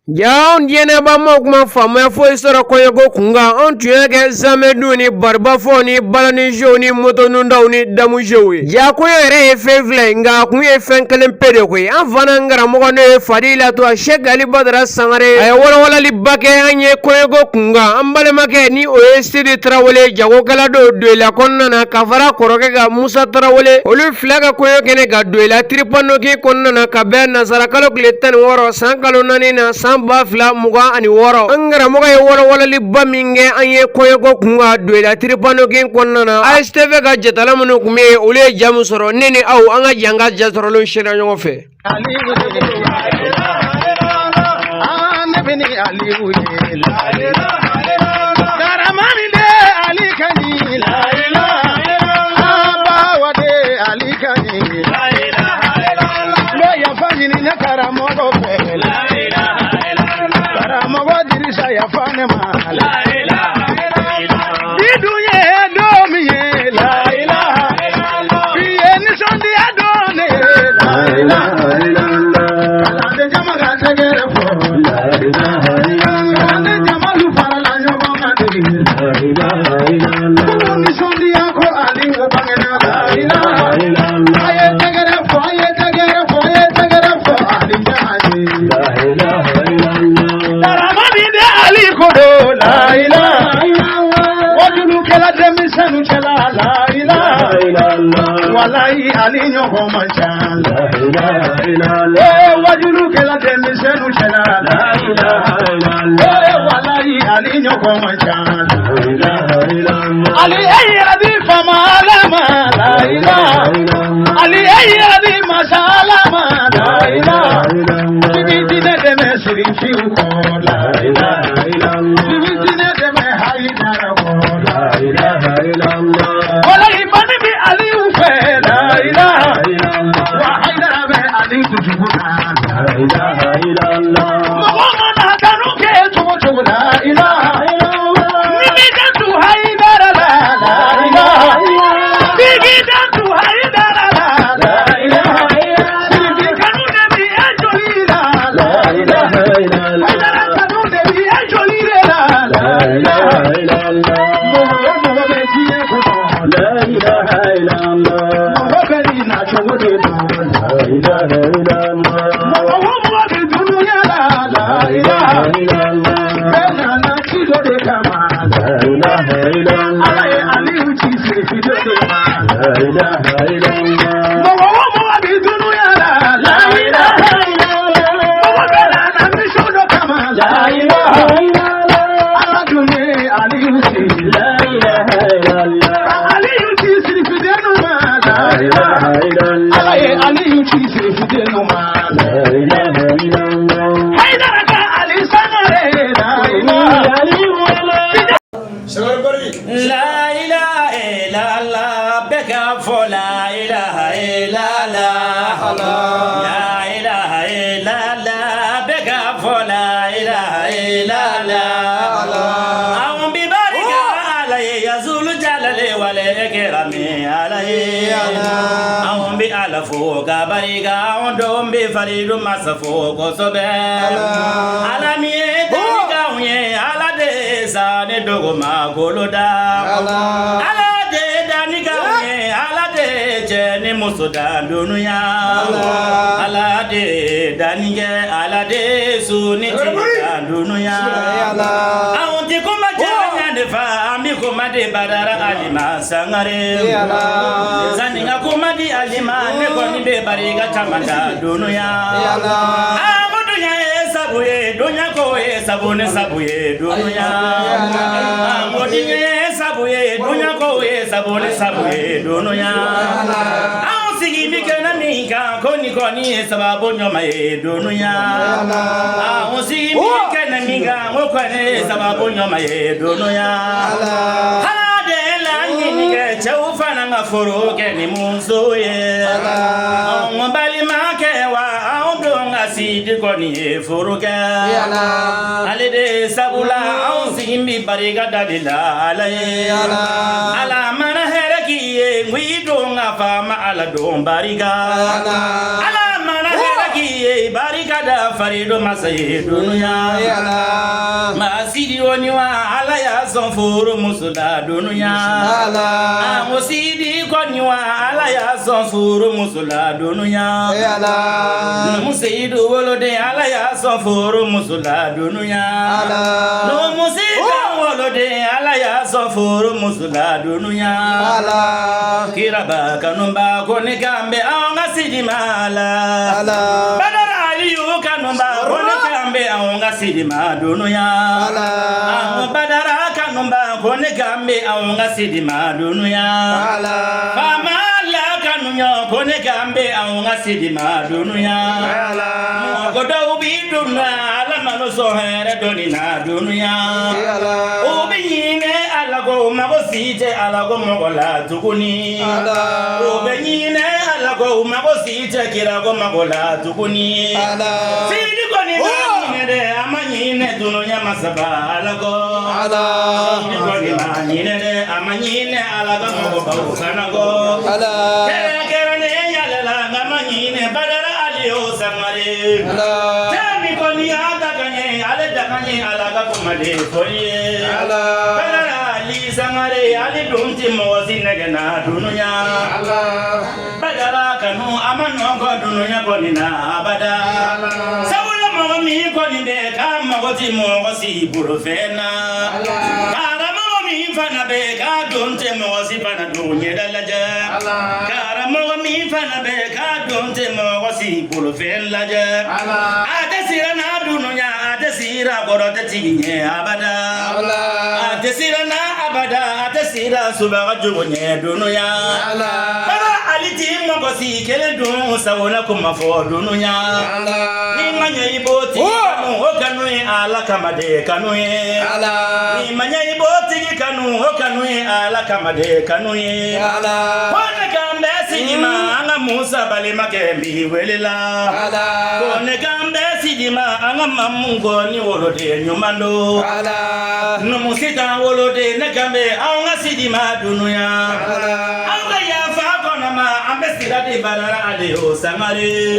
Ja anw diɲɛnabamaw kuma faamuya foyi sɔrɔ kɔɲɔko kun kan. Anw tun y'a kɛ zamɛdun ni baribafɔw ni balanizew ni motonundaw ni damuzew ye. Ja kɔɲɔ yɛrɛ ye fɛn fila ye, nka a kun ye fɛn kelen pe de koyi. An fana karamɔgɔ n'o ye Fadilatu Sɛki Ali Badara Sangare, a ye walawalaliba kɛ an ye kɔɲɔko kun kan. An balimakɛ ni o ye Sidi Tarawele, jagokɛla don Doyila kɔnɔna na, ka fara kɔrɔkɛ kan Musa Tarawele, olu fila ka kɔɲɔ kɛnɛ kan Doyila Tiripanoki kɔnɔna na, ka bɛn nansara kalo tile 16 san kalo naani na san 2026. An karamɔgɔ ye walawalaliba min kɛ an ye kɔɲɔko kun kan Doyila Tiripanoki kɔnɔna na, ASTV ka jatala minnu tun bɛ yen, olu ye ja min sɔrɔ, ne ni aw, an ka jɛ an ka ja sɔrɔlenw seereya ɲɔgɔn fɛ. Karamɔgɔ fɛ, karamɔgɔ Dirisa, yafa ne ma. Bi dun ye don min ye, layilaha, bi ye nisɔndiya don ne ye, layilaha. Kalanden jama ka tɛgɛrɛ fɔ, kalanden jamalu farala ɲɔgɔn kan dege. K'u nisɔndiya ko Aliyu bangena, layilaha. A ye tɛgɛrɛ fɔ, a ye tɛgɛrɛ fɔ, a ye tɛgɛrɛ fɔ Ali Jahaji. Daramani de Ali ko don, layilaha. Wajulukɛla denmisɛnnu cɛla, layilaha. Walayi, Ali ɲɔgɔn man ca. Ee, wajulukɛla denmisɛnnu cɛla, layilaha. Ee, walayi, Ali ɲɔgɔn man ca. Ali e yɛrɛ di faama Ala ma, layilaha. Ali e yɛrɛ di masa Ala ma, layilaha. I b'i diinɛ dɛmɛ sirifiw kɔ, layilaha. I b'i diinɛ dɛmɛ Hayidara kɔ, layilaha. Walayi, mani bɛ Aliyu fɛ, layilaha. Wa Hayidara bɛ Ali dusukun na. Mɔgɔ mana kanu kɛ cogo cogo, layilaha. Ni m'i janto Hayidara la, layilaha. F'i k'i janto Hayidara la, layilaha. Sirifi kanu de bi e joli la, layilaha. Hayidara kanu de bi e joli de la, layilaha. Mɔgɔ o mɔgɔ bɛ diɲɛ kɔnɔ, mɔgɔ bɛ n'i nacogo de dɔn. Mɔgɔ o mɔgɔ bɛ dunuya la, layilaha. Bɛɛ nana ci dɔ de kama. Ala ye Aliyu ci sirifi dɔ de ma. Mɔgɔ o mɔgɔ bɛ dunuya la, layilaha. Mɔgɔ bɛɛ nana mission dɔ kama, layilaha. Ala dun ye Aliyu ci. Ka Aliyu ci sirifidennu ma, layilaha. Ala ye Aliyu ci sirifidennu ma. Hayidara ka Ali Sangare, layilaha. La ilaha illallah, bɛɛ k'a fɔ la ilaha illallah. La ilaha illallah, bɛɛ k'a fɔ la ilaha illallah. Anw bi barika Ala ye, yazulu jalale wale ekirami Ala ye. Anw bi Ala fo ka barika, anw don bi faridu masa fo kosɛbɛ. Ala min ye deli k'anw ye, Ala de ye san ni dugumakolo da. Ala de ye danni k'anw ye, Ala de ye cɛ ni muso da dunuya. Ala de ye danni kɛ, Ala de ye su ni tile da dunuya. Anw ti kuma janya de fa, an bi kuma di Badara Alima Sangare. Sani ka kuma di Alima, ne kɔni bɛ barika caman da dunuya. An ko dunya ye sabu ye, dunya ko ye sabu ni sabu ye dunuya. An ko diɲɛ ye sabu ye, dunya ko ye sabu ni sabu ye dunuya. Anw sigi bi kɛnɛ min kan, ko nin kɔni ye sababu ɲuman ye dunuya. Anw sigi bi kɛnɛ min kan, ko kɔni ye sababu ɲuman ye dunuya. Ala de ye laɲini kɛ cɛw fana ka furu kɛ ni muso ye. Anw balimakɛ wa, anw don ka sidi kɔni ye furu kɛ. Ale de sabula anw sigi bi barika da de la Ala ye. Ala mana hɛrɛ k'i ye, n ko i don ka faama Ala don barika. Ala mana hɛrɛ k'i k'i ye barika da farido masa ye dunuya. Maa sidi o ni wa Ala y'a sɔn furu muso la dunuya. An ko sidi kɔni wa Ala y'a sɔn furu muso la dunuya. Numu Seyidu woloden Ala y'a sɔn furu muso la dunuya. Numu Sitan woloden Ala y'a sɔn furu muso la dunuya. Kiraba kanuba ko ne kan bɛ an ka sidi ma la. Badara Aliyu kanuba ko ne kan bɛ an ka sidi ma dunuya. An Badara kanuba ko ne kan bɛ an ka sidi ma dunuya. Faama la kanuɲɔ ko ne kan bɛ an ka sidi ma dunuya. Mɔgɔ dɔw bi dunuya Ala ma n'u sɔn hɛrɛ dɔɔni na dunuya. U bɛ ɲinɛ Ala kɔ u mago si tɛ Ala ko mɔgɔ la tuguni. U bɛ ɲinɛ Ala kɔ u mago si tɛ kira ko mɔgɔ la tuguni. Sidi kɔni ma ɲinɛ dɛ, a ma ɲinɛ dunuya masaba Ala kɔ. Sidi kɔni ma ɲinɛ dɛ, a ma ɲinɛ Ala ka mɔgɔbaw fana kɔ. Kɛrɛnkɛrɛnnen yɛlɛla nka ma ɲinɛ Badara Aliyu Sangare. Cɛ min kɔni y'a da ka ɲɛ, ale da ka ɲɛ Ala ka kuma de fɔ i ye. Badara Ali Sangare, ale dun tɛ mɔgɔ si nɛgɛ na dunuya. Badara kanu a ma nɔgɔ dunuya kɔni na abada. Sabula mɔgɔ min kɔni bɛ k'a mago tɛ mɔgɔ si bolofɛn na. Karamɔgɔ min fana bɛ k'a don tɛ mɔgɔ si fana don ɲɛda lajɛ. Karamɔgɔ min fana bɛ k'a don tɛ mɔgɔ si bolofɛn lajɛ. A tɛ siran n'a dunuya, a tɛ siran kɔrɔ tɛ tigi ɲɛ abada. A tɛ siran n'a abada, a tɛ siran subaga jugu ɲɛ dunuya. Badara Ali ti mɔgɔ si kelen dun sagona kuma fɔ dunuya. Ni ma ɲɛ i b'o tigi kanu, o kanu ye Ala kama de kanu ye. Ni ma ɲɛ i b'o tigi kanu, o kanu ye Ala kama de kanu ye. Ko ne kan bɛ sidi ma, an ka Musa balimakɛ b'i wele la. Ko ne kan bɛ sidi ma, an ka mamu kɔni woloden ɲuman don. Numu Sitan woloden ne kan bɛ anw ka sidi ma dunuya. Aw ka yafa kɔnɔ ma, an bɛ sira di Badara Aliyu Sangare.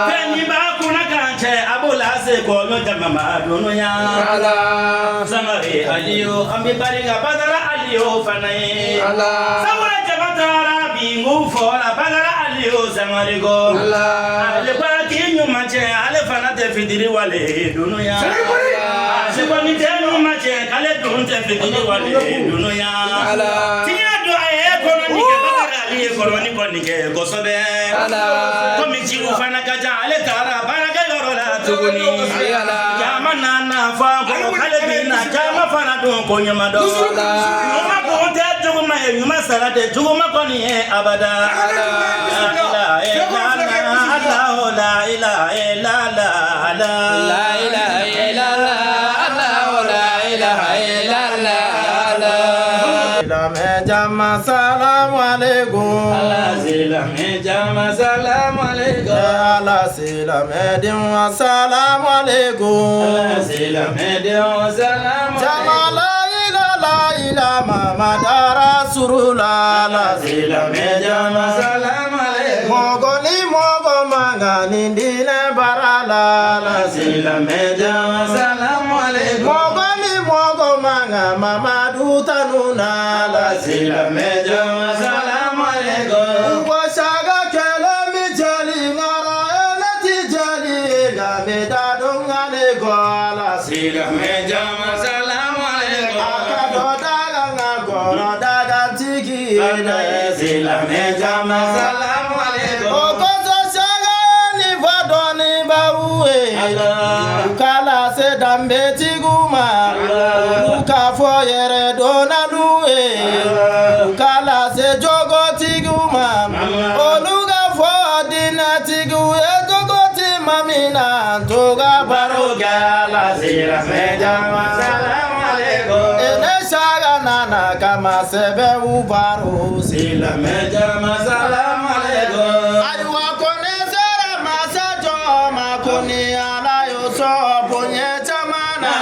Fɛn min b'a kunna k'an cɛ, a b'o lase kɔɲɔ jama ma dunuya. Sangare Aliyu, an bɛ barika Badara Aliyu fana ye. Sabula jama taara bi n fɔra Badara Aliyu Sangare kɔ. Ale ko a k'i ɲuman cɛ, ale fana tɛ fitiri wale dunuya. A si kɔni tɛ ɲuman cɛ, k'ale dun tɛ fitiri wale dunuya. Tiɲɛ don a ye kɔnɔni kɛ, Badara Ali ye kɔnɔni kɔni kɛ kosɛbɛ. Komi ciw fana ka ca, ale taara baarakɛyɔrɔ la tuguni. Jama nana fɔ a kɔ k'ale bɛ na, jama fana dun ko ɲuman dɔn. Ɲuman kun tɛ juguman ye, ɲuman sara tɛ juguman kɔni ye abada. La ilaha illallah, la ilaha illallah, la ilaha illallah, la. Silamɛ jama salamu alaikum. Ala silamɛ jama salamu alaikum. Ala silamɛ denw salamu alaikum. Ala silamɛ denw salamu Jama la ilaha illa Muhammad Rasulullah. Ala silamɛ jama salamu alaikum. Mɔgɔ ni mɔgɔ man kan ni diinɛ baara la. Ala silamɛ jama salamu alaikum. Mɔgɔ ni mɔgɔ man kan Mamadu tanu na. Ala silamɛ jama salamu alaikum. Wa saga kɛlɛ mi jali ŋara ele ti jali nka mi da dɔn ŋale kɔ ala. Silamɛ jama salamu alaikum. A ka dɔ daga ŋa kɔrɔ daga tigi ye dɛ. Silamɛ jama salamu alaikum. O kɔsɔn saga ni fɔ dɔɔni baw ye. U k'a lase danbetigiw ma. Olu k'a fɔ yɛrɛ dɔnnalu ye. U k'a lase jogotigiw ma. Olu ka fɔ diinɛtigiw ye jogo ti ma min na to ka baro kɛ a la. Silamɛ jama salamu alaikum. Ne saga nana kama sɛbɛnw baro. Silamɛ jama salamu alaikum. Ayiwa ko ne sera masa jɔ ma ko ni Ala y'o sɔn bonya caman na.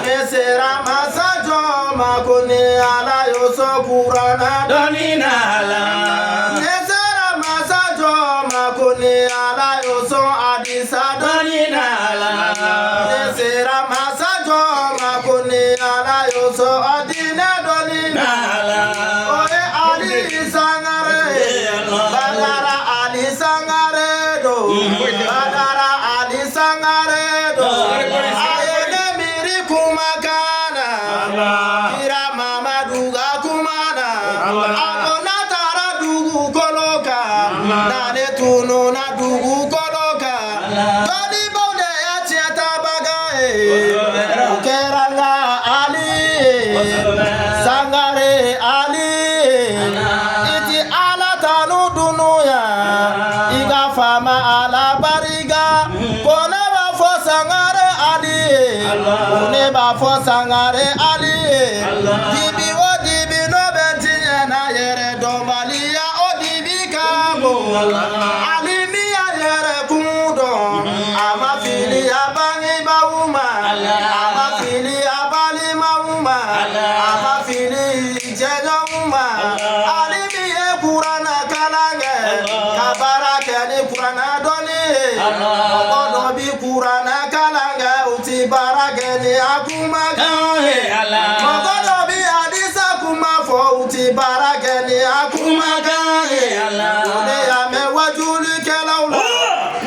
Ne sera masa jɔ ma ko ni Ala y'o sɔn kuranna. Dɔnni na la. Ne sera masa jɔ ma ko ni Ala y'o sɔn Sangare don a ye ne miiri kumakan na kira Mamadu ka kuma na a ko n'a taara dugukolo kan n'ale tununna dugukolo kan dɔnnibaaw de ye tiɲɛtabaga ye o kɛra n ka Ali ye Sangare Ali i ti Ala tanu dunuya i ka faama Ala barika ko ne b'a fɔ Sangare Ali ye ko ne b'a fɔ Sangare Ali ye dibi o dibi n'o bɛ tiɲɛ na yɛrɛ dɔnbaliya o dibi ka bon Ali min y'a yɛrɛ kun dɔn a ma fili a bangebaaw ma a ma fili a balimaw ma a ma fili jɛɲɔgɔnw ma Ali min ye kuranna kalan kɛ ka baara kɛ ni kuranna dɔnni ye mɔgɔ dɔ bi kuranna kalan kɛ u ti baara kɛ ni a kumakan ye mɔgɔ dɔ bi hadisa kuma fɔ u ti baara kɛ ni a kumakan ye o de y'a mɛn wajulikɛlaw la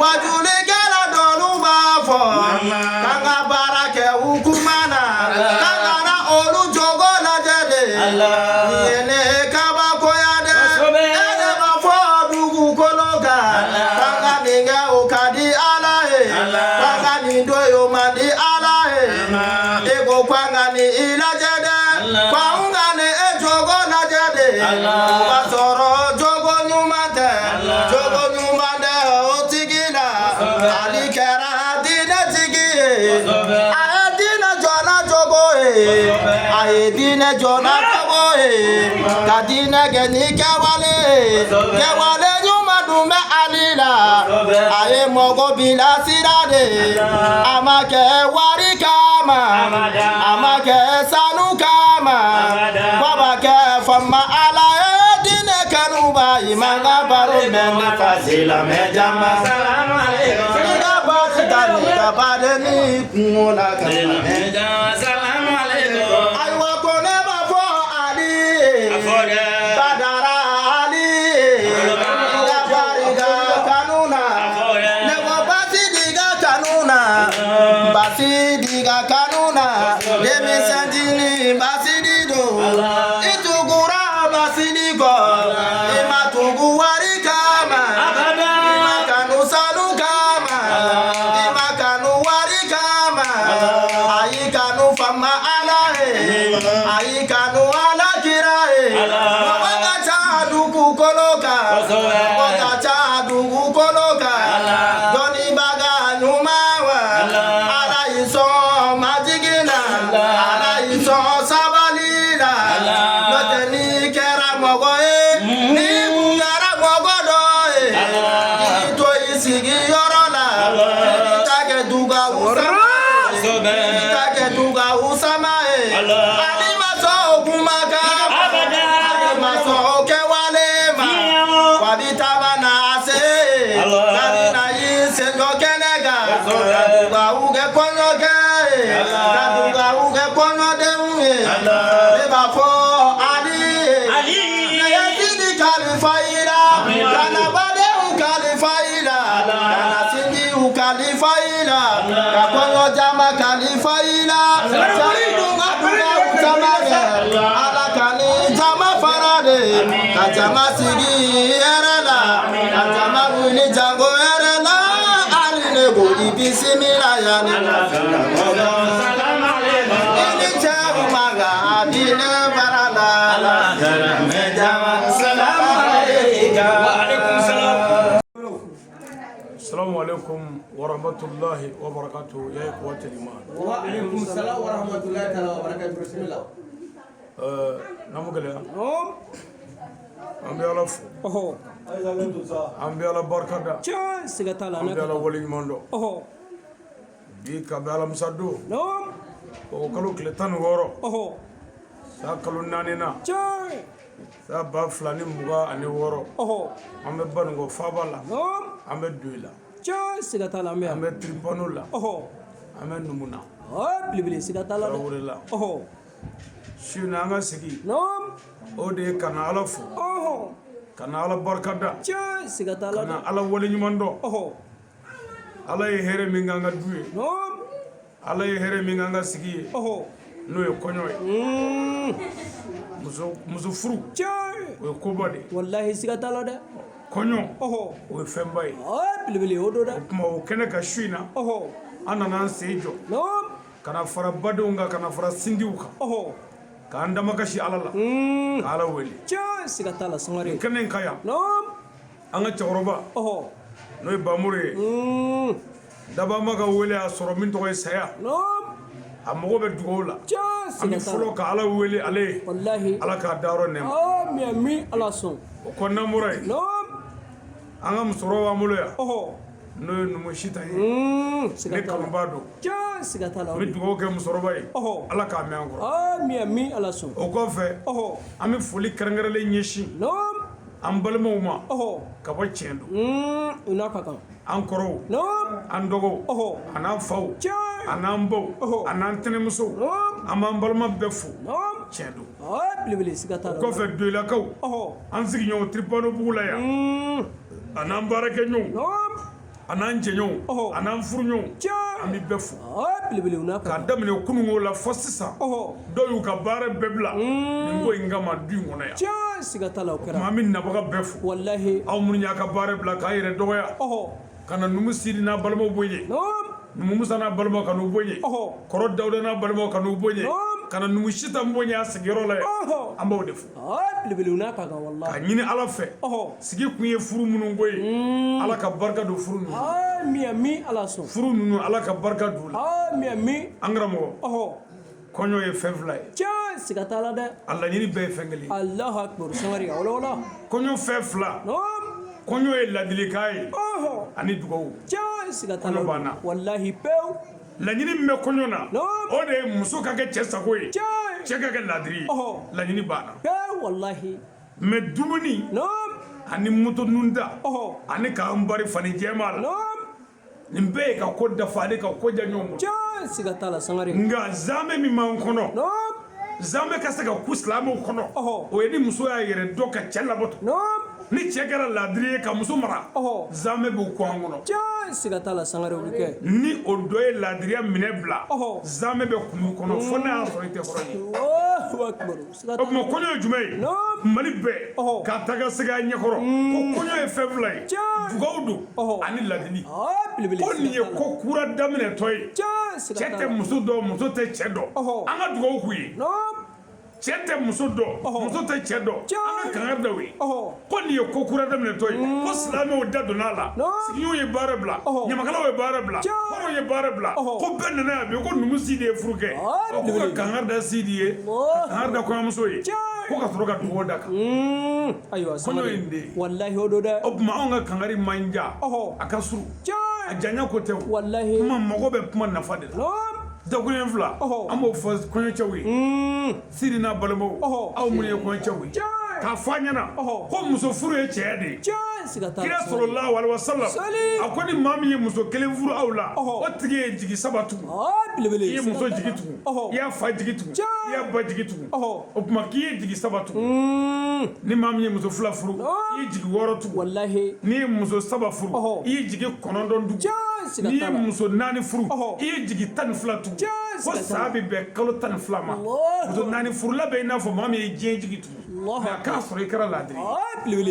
wajulikɛla dɔlu b'a fɔ k'an ka baara kɛ u kuma na k'an kana olu jogo lajɛ de nin ye ne kabakoya dɛ e de b'a fɔ dugukolo kan k'an ka nin kɛ o ka di Ala ye k'an ka nin to yen o man di Ala ye e ko k'an ka nin i lajɛ dɛ k'anw ka nin e jogo lajɛ de o b'a sɔrɔ jogo ɲuman tɛ jogo ɲuman tɛ o tigi la Ali kɛra diinɛ tigi ye a ye diinɛ jɔ n'a jogo ye a ye diinɛ jɔ n'a jogo ye ka diinɛ kɛ ni kɛwale ye kɛwale ɲuman dun bɛ Ali la a ye mɔgɔ bilasira de a ma kɛ wari kama a ma kɛ sanu kama k'a b'a kɛ faama Ala ye diinɛ kanuba i man ka baro mɛn ne fa silamɛ jama i ka baasi ka nin ka baden ni kungo la ka ayiwa ko ne b'a fɔ Ali ye Badara Ali ye i ka barika kanu na ne ko Basidi ka kanu na Basidi ka kanu na denmisɛntinin Basidi don i tugura Basidi kɔ i ma tugu wari kama i ma kanu sanu kama i ma kanu wari kama a y'i kanu faama Ala ye a y'i kanu Ala kira ye mɔgɔ ka ca dugukolo kan mɔgɔ ka ca dugukolo kan dɔnnibaga ɲuman wa Ala y'i sɔn majigin na Ala y'i sɔn sabali la n'o tɛ n'i kɛra mɔgɔ ye n'i kun kɛra mɔgɔ dɔ ye k'i to i sigiyɔrɔ la k'i ta kɛ dugawu sama ye k'i ta kɛ dugawu sama ye Ali ma sɔn o kumakan ma Ali ma sɔn o kɛwale ma wa bi taama na se k'ale na y'i sen jɔ kɛnɛ kan ka dugawu kɛ kɔɲɔkɛ ye ka dugawu kɛ kɔɲɔdenw ye ne b'a fɔ Ali ye ne ye Sidi kalifa i la ka na badenw kalifa i la ka na sinjiw kalifa i la ka kɔɲɔ jama kalifa i la sani dun ka dugawu caman kɛ Ala ka ni jama fara de ka jama sigi hɛrɛ la ka jama wuli jango hɛrɛ la Ali ne ko i bisimila yanni i ni cɛw man kan a diinɛ baara la. Assalamu alaikum wa rahmatullahi wa barakatuh ya ikhwata iman. Wa alaikum salam wa rahmatullahi ta'ala wa barakatuh. Bismillah. Namu gɛlɛya an bɛ Ala fo an bɛ Ala barika da Tiɲɛ siga t'a la an bɛ Ala waleɲuman dɔn ɔhɔ bi ka bɛn alamisa don naam o kalo tile 16 ɔhɔ san kalo naaninan tiɲɛ san 2026 ɔhɔ an bɛ Banikɔ faaba la naam an bɛ Doyila tiɲɛ siga t'a la an bɛ an yan bɛ Tiripano la ɔhɔ an bɛ Numuna ɔ belebele siga t'a la dɛ Tarawele la ɔhɔ su in na an ka sigi naam o de ye ka na Ala fo ɔhɔ ka na Ala barika da tiɲɛ siga t'a la ka na dɛ Ala waleɲuman dɔn ɔhɔ Ala ye hɛrɛ min k'an ka du ye, Ala ye hɛrɛ min k'an ka sigi ye, n'o ye kɔɲɔ ye, muso furu, o ye koba de ye. Walahi, siga t'a la dɛ. Kɔɲɔ, o ye fɛnba ye. Belebele o don dɛ. O tuma, o kɛnɛ ka su in na, an nana an sen jɔ ka na fara badenw kan, ka na fara sindiw kan, k'an damakasi Ala la, ka Ala wele. Tiɲɛ, siga t'a la, Sangare. Kɛnɛ in ka yan, an ka cɛkɔrɔba, n'o ye Bamuru ye, dabama ka wele a sɔrɔ min tɔgɔ ye saya, a mago bɛ dugawu la. An bɛ fɔlɔ ka Ala wele ale ye. Walahi. Ala k'a dayɔrɔ nɛɛma. Ami, ami, Ala sɔn. O kɔ, n'an bɔra yen, an ka musokɔrɔba b'an bolo yan, n'o ye Numu Sitan ye. Ne kanubaa don. Tiɲɛ, siga t'a la. N bɛ dugawu kɛ musokɔrɔba ye, Ala k'a mɛn an kɔrɔ. Ami, ami, Ala sɔn. O kɔfɛ, an bɛ foli kɛrɛnkɛrɛnlen ɲɛsin an balimaw ma ka bɔ tiɲɛ don. U n'a ka kan. An kɔrɔw, an dɔgɔw, a n'an faw, a n'an baw, a n'an tɛnɛmusow, an b'an balima bɛɛ fo tiɲɛ don. Belebele, siga t'a la. O kɔfɛ, Doyilakaw, an sigiɲɔgɔn Tiripano bugu la yan, a n'an baarakɛɲɔgɔnw, a n'an jɛɲɔgɔnw, a n'an furuɲɔgɔnw, an bɛ bɛɛ fo. Belebele, u n'a ka k'a daminɛ kununko la fɔ sisan, dɔw y'u ka baara bɛɛ bila nin ko in kama du in kɔnɔ yan. Tiɲɛ, siga t'a la, o kɛra. Tuma, an bɛ nabaga bɛɛ fo. Walahi. Aw minnu y'a ka baara bila k'a yɛrɛ dɔgɔya ka na Numu Sidi n'a balimaw bonya, Numu Musa n'a balimaw ka n'u bonya, kɔrɔ Dawuda n'a balimaw ka n'u bonya, ka na Numu Sitan bonya a sigiyɔrɔ la yan, an b'aw de fo. Belebele, u n'a ka kan, walahi. K'a ɲini Ala fɛ, sigi kun ye furu minnu ko ye, Ala ka barika don furu ninnu. Ami, ami, Ala sɔn. Furu ninnu, Ala ka barika don u la. Ami, ami. An karamɔgɔ, kɔɲɔ ye fɛn fila ye. Tiɲɛ, siga t'a la dɛ. A laɲini bɛɛ ye fɛn kelen ye. Alahu akibaru, Sangare, a wala wala. Kɔɲɔ fɛn fila, kɔɲɔ ye ladilikan ye ani dugawu. Tiɲɛ, siga t'a la. Kɔɲɔ banna. Walahi, pewu. Laɲini min bɛ kɔɲɔ na, o de ye muso ka kɛ cɛ sago ye, cɛ ka kɛ ladiri ye. Laɲini banna. Pewu, walahi. Mais dumuni ani moto nunda ani k'an bari fani jɛma la, nin bɛɛ ye ka ko dafa ani ka ko diya ɲɔgɔn bolo. Tiɲɛ, siga t'a la, Sangare. Nka zamɛ min b'an kɔnɔ, zamɛ ka se ka ku silamɛw kɔnɔ, o ye ni muso y'a yɛrɛ dɔn ka cɛ labato, ni cɛ kɛra ladiri ye ka muso mara, zamɛ b'o ku an kɔnɔ. Tiɲɛ, siga t'a la, Sangare, o bɛ kɛ. Ni o dɔ ye ladiriya minɛ bila, zamɛ bɛ kun kɔnɔ fo n'a y'a sɔrɔ i tɛ hɔrɔn ye. O tuma, kɔɲɔ ye jumɛn ye? Mali bɛɛ ka taga segin a ɲɛkɔrɔ ko kɔɲɔ ye fɛn fila ye, dugawu don ani ladili. Ko nin ye ko kura daminɛtɔ ye, cɛ tɛ muso dɔn, muso tɛ cɛ dɔn, an ka dugawu k'u ye. Cɛ tɛ muso dɔn, muso tɛ cɛ dɔn, an ka kangari da u ye ko nin ye ko kura daminɛtɔ ye, ko silamɛw da donna a la, sigiɲɔgɔnw ye baara bila, ɲamakalaw ye baara bila, hɔrɔnw ye baara bila, ko bɛɛ nana yan bi ko Numu Sidi ye furu kɛ, ko ka kangari da Sidi ye, ka kangari da kɔɲɔmuso ye, ko ka sɔrɔ ka dugawu da kan. Ayiwa. Kɔɲɔ ye nin de ye. Walahi, o don dɛ. O tuma, anw ka kangari man jan, a ka surun, a janya ko tɛ o. Walahi. Kuma mago bɛ kuma nafa de la. Dakuruɲɛ fila, an b'o fɔ kɔɲɔcɛw ye, Sidi n'a balimaw, aw minnu ye kɔɲɔcɛw ye, k'a fɔ an ɲɛna ko muso furu ye cɛya de ye. Kira sallallahu alaihi wasallam a ko ni maa min ye muso kelen furu aw la, o tigi ye jigi saba tugu. I ye muso jigi tugu, i y'a fa jigi tugu, i y'a ba jigi tugu. O tuma, k'i ye jigi saba tugu. Ni maa min ye muso fila furu, i ye jigi wɔɔrɔ tugu. N'i ye muso saba furu, i ye jigi kɔnɔntɔn tugu. N'i ye muso naani furu, i ye jigi 12 tugu. Ko san bɛ bɛn kalo 12 ma. Muso naani furula bɛ i n'a fɔ maa min ye diɲɛ jigi tugu, mais a k'a sɔrɔ i kɛra laadiri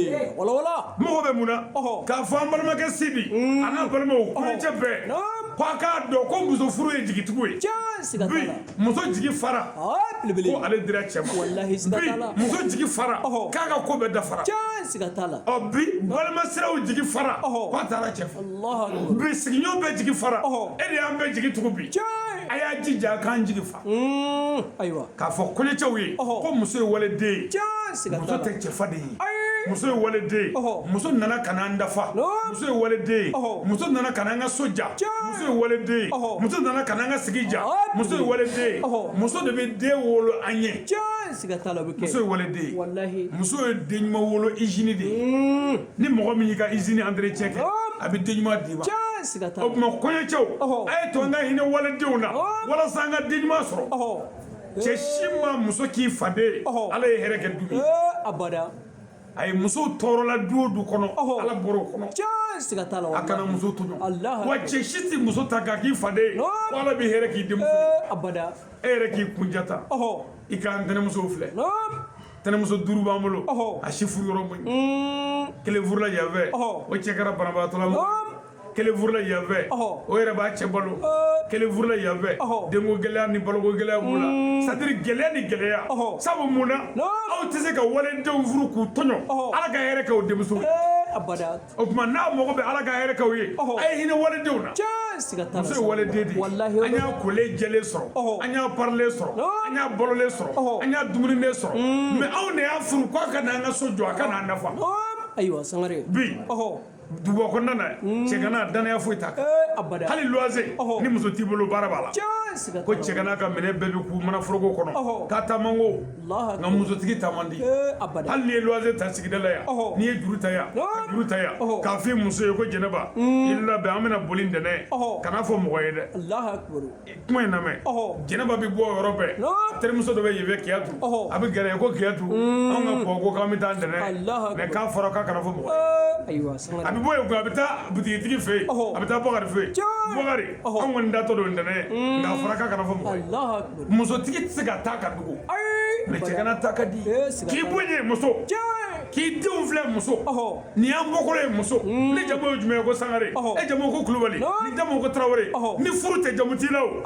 ye. Mɔgɔ bɛ mun na k'a fɔ an balimakɛ Sidi a n'a balimaw, kɔɲɔcɛ bɛɛ, ko a k'a dɔn ko muso furu ye jigitugu ye. Bi muso jigi fara ko ale dira cɛ ma, bi muso jigi fara k'a ka ko bɛɛ dafara. Ɔ bi balima siraw jigi fara k'a taara cɛ fɛ, bi sigiɲɔgɔn bɛɛ jigi fara, e de y'an bɛɛ jigi tugu bi. A y'a jija k'an jigi fa. Ayiwa. K'a fɔ kɔɲɔcɛw ye ko muso ye waliden ye, muso tɛ cɛfaden ye. Muso ye waliden ye, muso nana ka n'an dafa. Muso ye waliden ye, muso nana ka n'an ka so ja. Muso ye waliden ye, muso nana ka n'an ka sigi ja. Muso ye waliden ye, muso de bɛ den wolo an ye. Muso ye waliden ye, muso ye den ɲuman wolo usine de ye. Ni mɔgɔ min y'i ka usine entretien kɛ, a bɛ den ɲuman d'i ma. O tuma, kɔɲɔcɛw, a ye to an ka hinɛ walidenw na walasa an ka den ɲuman sɔrɔ. Cɛ si ma muso k'i faden ye, Ala ye hɛrɛ kɛ du min. Abada. A ye muso tɔɔrɔla du o du kɔnɔ, Ala bɔra o kɔnɔ. Tiɲɛ, siga t'a la. A kana muso tɔɲɔ. Alahu. Wa cɛ si tɛ muso ta k'a k'i faden ye ko Ala bɛ hɛrɛ k'i denmuso ye. Abada. E yɛrɛ k'i kun jata. I k'an tɛnɛmusow filɛ. Tɛnɛmuso duuru b'an bolo. A si furu yɔrɔ man ɲi. Kelen furula yan fɛ, o cɛ kɛra banabaatɔ la. Kelen furula yan fɛ, o yɛrɛ b'a cɛ balo. Kelen furula yan fɛ, denko gɛlɛya ni baloko gɛlɛya b'u la. C'est à dire gɛlɛya ni gɛlɛya. Sabu mun na aw tɛ se ka walidenw furu k'u tɔɲɔ, Ala ka hɛrɛ kɛ o denmuso ye? Abada. O tuma n'a mago bɛ Ala ka hɛrɛ k'aw ye, a ye hinɛ walidenw na. Siga t'a la. Muso ye waliden de ye. An y'a kolen jɛlen sɔrɔ, an y'a parilen sɔrɔ, an y'a balolen sɔrɔ, an y'a dumuninen sɔrɔ, mais anw de y'a furu k'a ka n'an ka so jɔ, a ka n'an nafa. Ayiwa Sangare. Bi duguba kɔnɔna na, cɛgana danaya foyi t'a kan. Abada. Hali luwanse ni muso t'i bolo, baara b'a la. Ko cɛgana ka minɛn bɛɛ bɛ k'u mana foroko kɔnɔ k'a taa man go, nka musotigi ta man di. Hali n'i ye luwanse ta sigida la yan, n'i ye juru ta yan, ka juru ta yan, k'a f'i muso ye ko Jɛnɛba, i labɛn, an bɛna boli ntɛnɛn, kan'a fɔ mɔgɔ ye dɛ. Kuma in lamɛn. Jɛnɛba bɛ bɔ yɔrɔ bɛɛ, terimuso dɔ bɛ yen fɛ Kiyatu, a bɛ gɛrɛ ko Kiyatu, anw ka kɔ ko k'an bɛ taa ntɛnɛn, mais k'a fɔra k'a kana fɔ mɔgɔ ye. A bɛ bɔ yen a bɛ taa butigitigi fɛ yen, a bɛ taa Bɔkari fɛ yen. Bɔkari, anw kɔni datɔ don ntɛnɛn, nka a fɔra k'a kana fɔ mɔgɔ ye. Musotigi tɛ se ka taa ka dogo, mais cɛgana ta ka di. K'i bonya muso, k'i denw filɛ muso, nin y'an bɔkolo ye muso. Ne jamu ye jumɛn ye? Ko Sangare. E jamu ko Kulubali, ni jamu ko Tarawele. Ni furu tɛ, jamu t'i la o.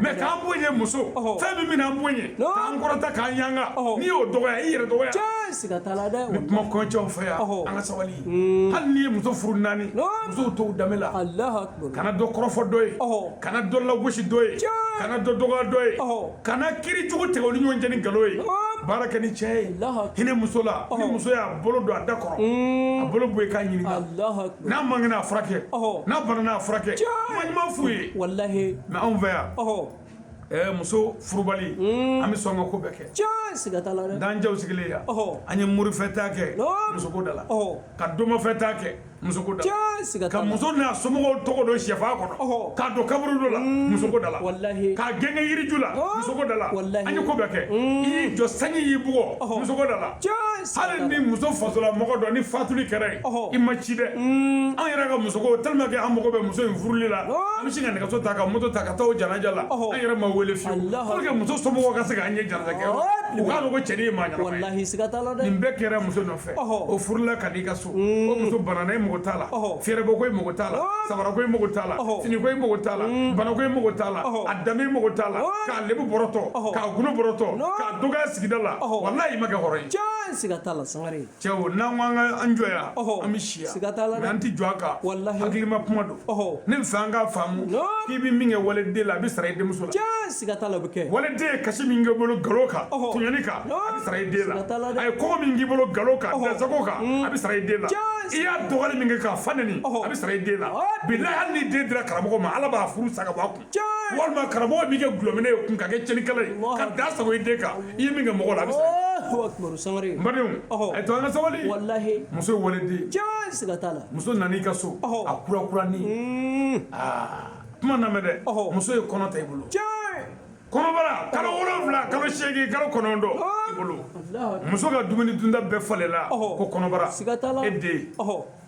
Mais k'an bonya muso, fɛn min bɛna an bonya, k'an kɔrɔta, k'an yanga, n'i y'o dɔgɔya, i yɛrɛ dɔgɔya. Siga t'a la dɛ. N bɛ kuma kɔɲɔcɛw fɛ yan, an ka sabali. Hali n'i ye muso furu naani, musow t'o danbe la. Kana dɔ kɔrɔfɔ dɔ ye, kana dɔ lagosi dɔ ye, kana dɔ dɔgɔya dɔ ye, kana kiri jugu tigɛ olu ɲɔgɔn cɛ ni nkalon ye. Baara kɛ ni cɛ ye, hinɛ muso la. Ni muso y'a bolo don a da kɔrɔ, a bolo bɔ i k'a ɲininka. N'a man kɛnɛ, a furakɛ. N'a banana, a furakɛ. Kuma ɲuman f'u ye. Walahi. Mais anw fɛ yan, muso furubali, an bɛ sɔn ka ko bɛɛ kɛ. Siga t'a la dɛ. Dancɛw sigilen yan, an ye morifɛta kɛ musoko da la, ka domafɛta kɛ musoko da la, ka muso n'a somɔgɔw tɔgɔ don sɛfa kɔnɔ, k'a don kaburu dɔ la musoko da la, k'a gɛngɛ yiriju la musoko da la. An ye ko bɛɛ kɛ. I y'i jɔ, sanji y'i bugɔ musoko da la. Hali ni muso fasola mɔgɔ dɔ ni fatuli kɛra yen, i ma ci dɛ. An yɛrɛ ka musoko, tellement que an mago bɛ muso in furuli la, an bɛ sin ka nɛgɛso ta, ka moto ta, ka taa o janaja la. An yɛrɛ ma wele fiyewu, pour que muso somɔgɔw ka se k'an ye janaja kɛ, u k'a dɔn ko cɛnin ye maa ɲɛnama ye. Nin bɛɛ kɛra muso nɔfɛ. O furula ka n'i ka so, o muso banana, e mago t'a la. Fɛɛrɛbɔ ko e mago t'a la, sabara ko e mago t'a la, fini ko e mago t'a la, bana ko e mago t'a la, a danbe e mago t'a la, k'a lebu bɔrɔtɔ, k'a gundo bɔrɔtɔ, k'a dɔgɔya sigida la. Walahi, i ma kɛ hɔrɔn ye. Siga t'a la Sangare. Cɛw, n'an ko an ka an jɔ yan, an bɛ si yan. Siga t'a la dɛ. Mais an tɛ jɔ a kan. Walahi. Hakilima kuma don. Ne bɛ fɛ an k'a faamu k'i bɛ min kɛ waliden la, a bɛ sara i denmuso la. Siga t'a la, o bɛ kɛ. Waliden ye kasi min k'i bolo nkalon kan, tɔɲɔni kan, a bɛ sara i den la. A ye kɔngɔ min k'i bolo nkalon kan, dansago kan, a bɛ sara i den la. I y'a dɔgɔyali min kɛ k'a fa neni, a bɛ sara i den la. Bilahi, hali ni den dira karamɔgɔ ma, Ala b'a furu sa ka bɔ a kun. Walima karamɔgɔ min kɛ gulɔminɛ ye kun, ka kɛ tiɲɛnikɛla ye, ka da sago i den kan, i ye min kɛ mɔgɔ la, a bɛ sara. N badenw, a ye to an ka sabali. Walahi. Muso ye waliden. Siga t'a la. Muso nana i ka so, a kura kuranin. Aa, kuma lamɛn dɛ. Muso ye kɔnɔ ta i bolo. Kɔnɔbara kalo 7, kalo 8, kalo 9 i bolo. Muso ka dumuni dunda bɛɛ falenla ko kɔnɔbara. Siga t'a la. E den.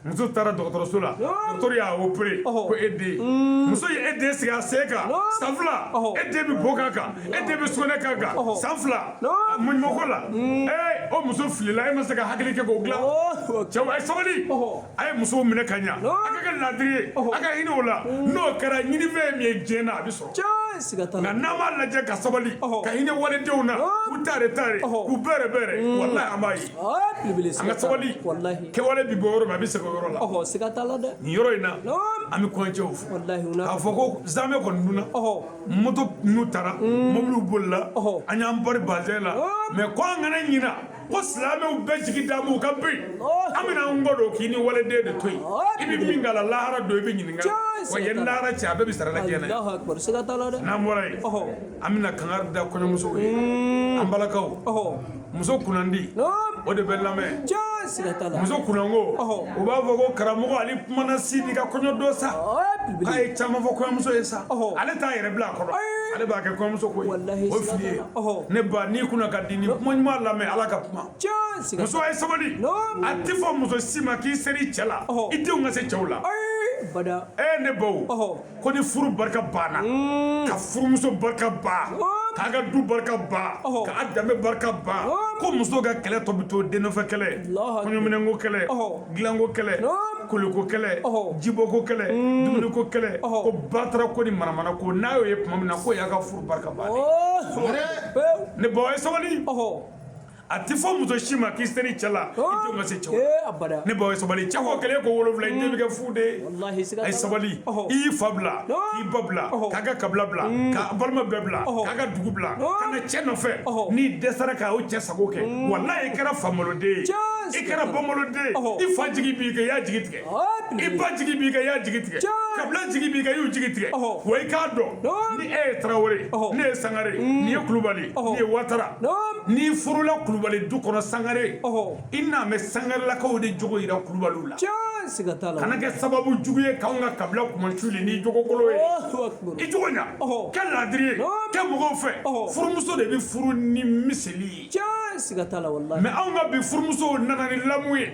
Muso taara dɔgɔtɔrɔso la, dɔgɔtɔrɔ y'a opéré ko e den. Muso ye e den sigi a sen kan san 2, e den bɛ bo k'a kan, e den bɛ sugunɛ k'a kan san 2 maɲumako la. Ee, o muso filila, e ma se ka hakili kɛ k'o dilan. Cɛw, a ye sabali, a ye musow minɛ ka ɲa, a ka kɛ laadiri ye, a ka hinɛ o la. N'o kɛra, ɲinifɛn ye min ye diɲɛ na, a bɛ sɔrɔ. Nka n'an m'a lajɛ ka sabali, ka hinɛ walidenw na, k'u tare tare, k'u bɛrɛ bɛrɛ, walahi an b'a ye. An ka sabali. Kɛwale bɛ bɔ yɔrɔ min, a bɛ segin o yɔrɔ la. Siga t'a la dɛ. Nin yɔrɔ in na, an bɛ kɔɲɔcɛw fo k'a fɔ ko zamɛ kɔni dunna, moto n'u taara, mobiliw bolila, an y'an bari bazɛn la, mais ko an kana ɲina ko silamɛw bɛɛ jigi da b'u kan bi. An bɛna an kɔ don k'i ni waliden de to yen. I bɛ min k'a la, lahara don i bɛ ɲininka. Wa yanni lahara cɛ, a bɛɛ bɛ sara la diɲɛ na. N'an bɔra yen, an bɛna kangari da kɔɲɔmusow ye. An balakaw, muso kunnandi, o de bɛ lamɛn. Siga t'a la. Muso kunnango, u b'a fɔ ko karamɔgɔ, ale kumana Sidi ka kɔɲɔ don sa, k'a ye caman fɔ kɔɲɔmuso ye sa, ale t'a yɛrɛ bila a kɔrɔ, ale b'a kɛ kɔɲɔmuso ko ye. Walahi, o siga fili ye. t'a la. Ne ba, n'i kunna ka di, ni kuma ɲuman lamɛn, Ala ka kuma. Tiɲɛ, siga Muso, a ye sabali. Naam. A tɛ fɔ muso si ma k'i seri cɛ la, i denw ka se cɛw la. Ayi, bada. E ne baw, ko ni furu barika banna, ka furumuso barika ban, k'a ka du barika ban, k'a danbe barika ban, ko muso ka kɛlɛ tɔ bɛ to den nɔfɛ kɛlɛ, Allahu akbar. kɔɲɔminɛnko kɛlɛ, dilanko kɛlɛ, koliko kɛlɛ, jibɔko kɛlɛ, dumuniko kɛlɛ, ko batara ko ni manamana ko, n'a y'o ye tuma min na, k'o y'a ka furu barika bannen. Pewu. Ne baw, a ye sabali. A tɛ fɔ muso si ma k'i seri cɛ la, i denw ka se cɛw la. Ee, abada. Ne baw, ye sabali. Cɛ ko kelen ko 7, i den bɛ kɛ fu de ye. Walahi, siga A ye t'a la. sabali. I y'i fa bila, k'i ba bila, k'a ka kabila bila, k'a balima bɛɛ bila, k'a ka dugu bila, ka na cɛ nɔfɛ. N'i dɛsɛra ka o cɛ sago kɛ, walahi, i kɛra famaloden ye, Tiɲɛ, i kɛra bamaloden ye. I fa jigi b'i kan, i y'a jigi tigɛ. Aa, I ba jigi b'i kan, i y'a jigi tigɛ. Tiɲɛ. Kabila jigi b'i kan, i y'u jigi tigɛ. Wa i k'a dɔn, ni e ye Tarawele, ne ye Sangare, nin ye Kulubali, nin ye Watara, n'i furula Kulubali du kɔnɔ, Sangare, i n'a mɛn Sangarelakaw de jogo yira Kulubaliw la. Tiɲɛ, siga t'a la. Kana kɛ sababu jugu ye k'anw ka kabila kumasuli n'i jogokolo ye. Allahu akbar. I jogo ɲa, kɛ laadiri ye, kɛ mɔgɔw fɛ. Furumuso de bɛ furu ni miseli ye. Tiɲɛ, siga t'a la, walahi. Mais anw ka bi furumusow nana ni lamu ye,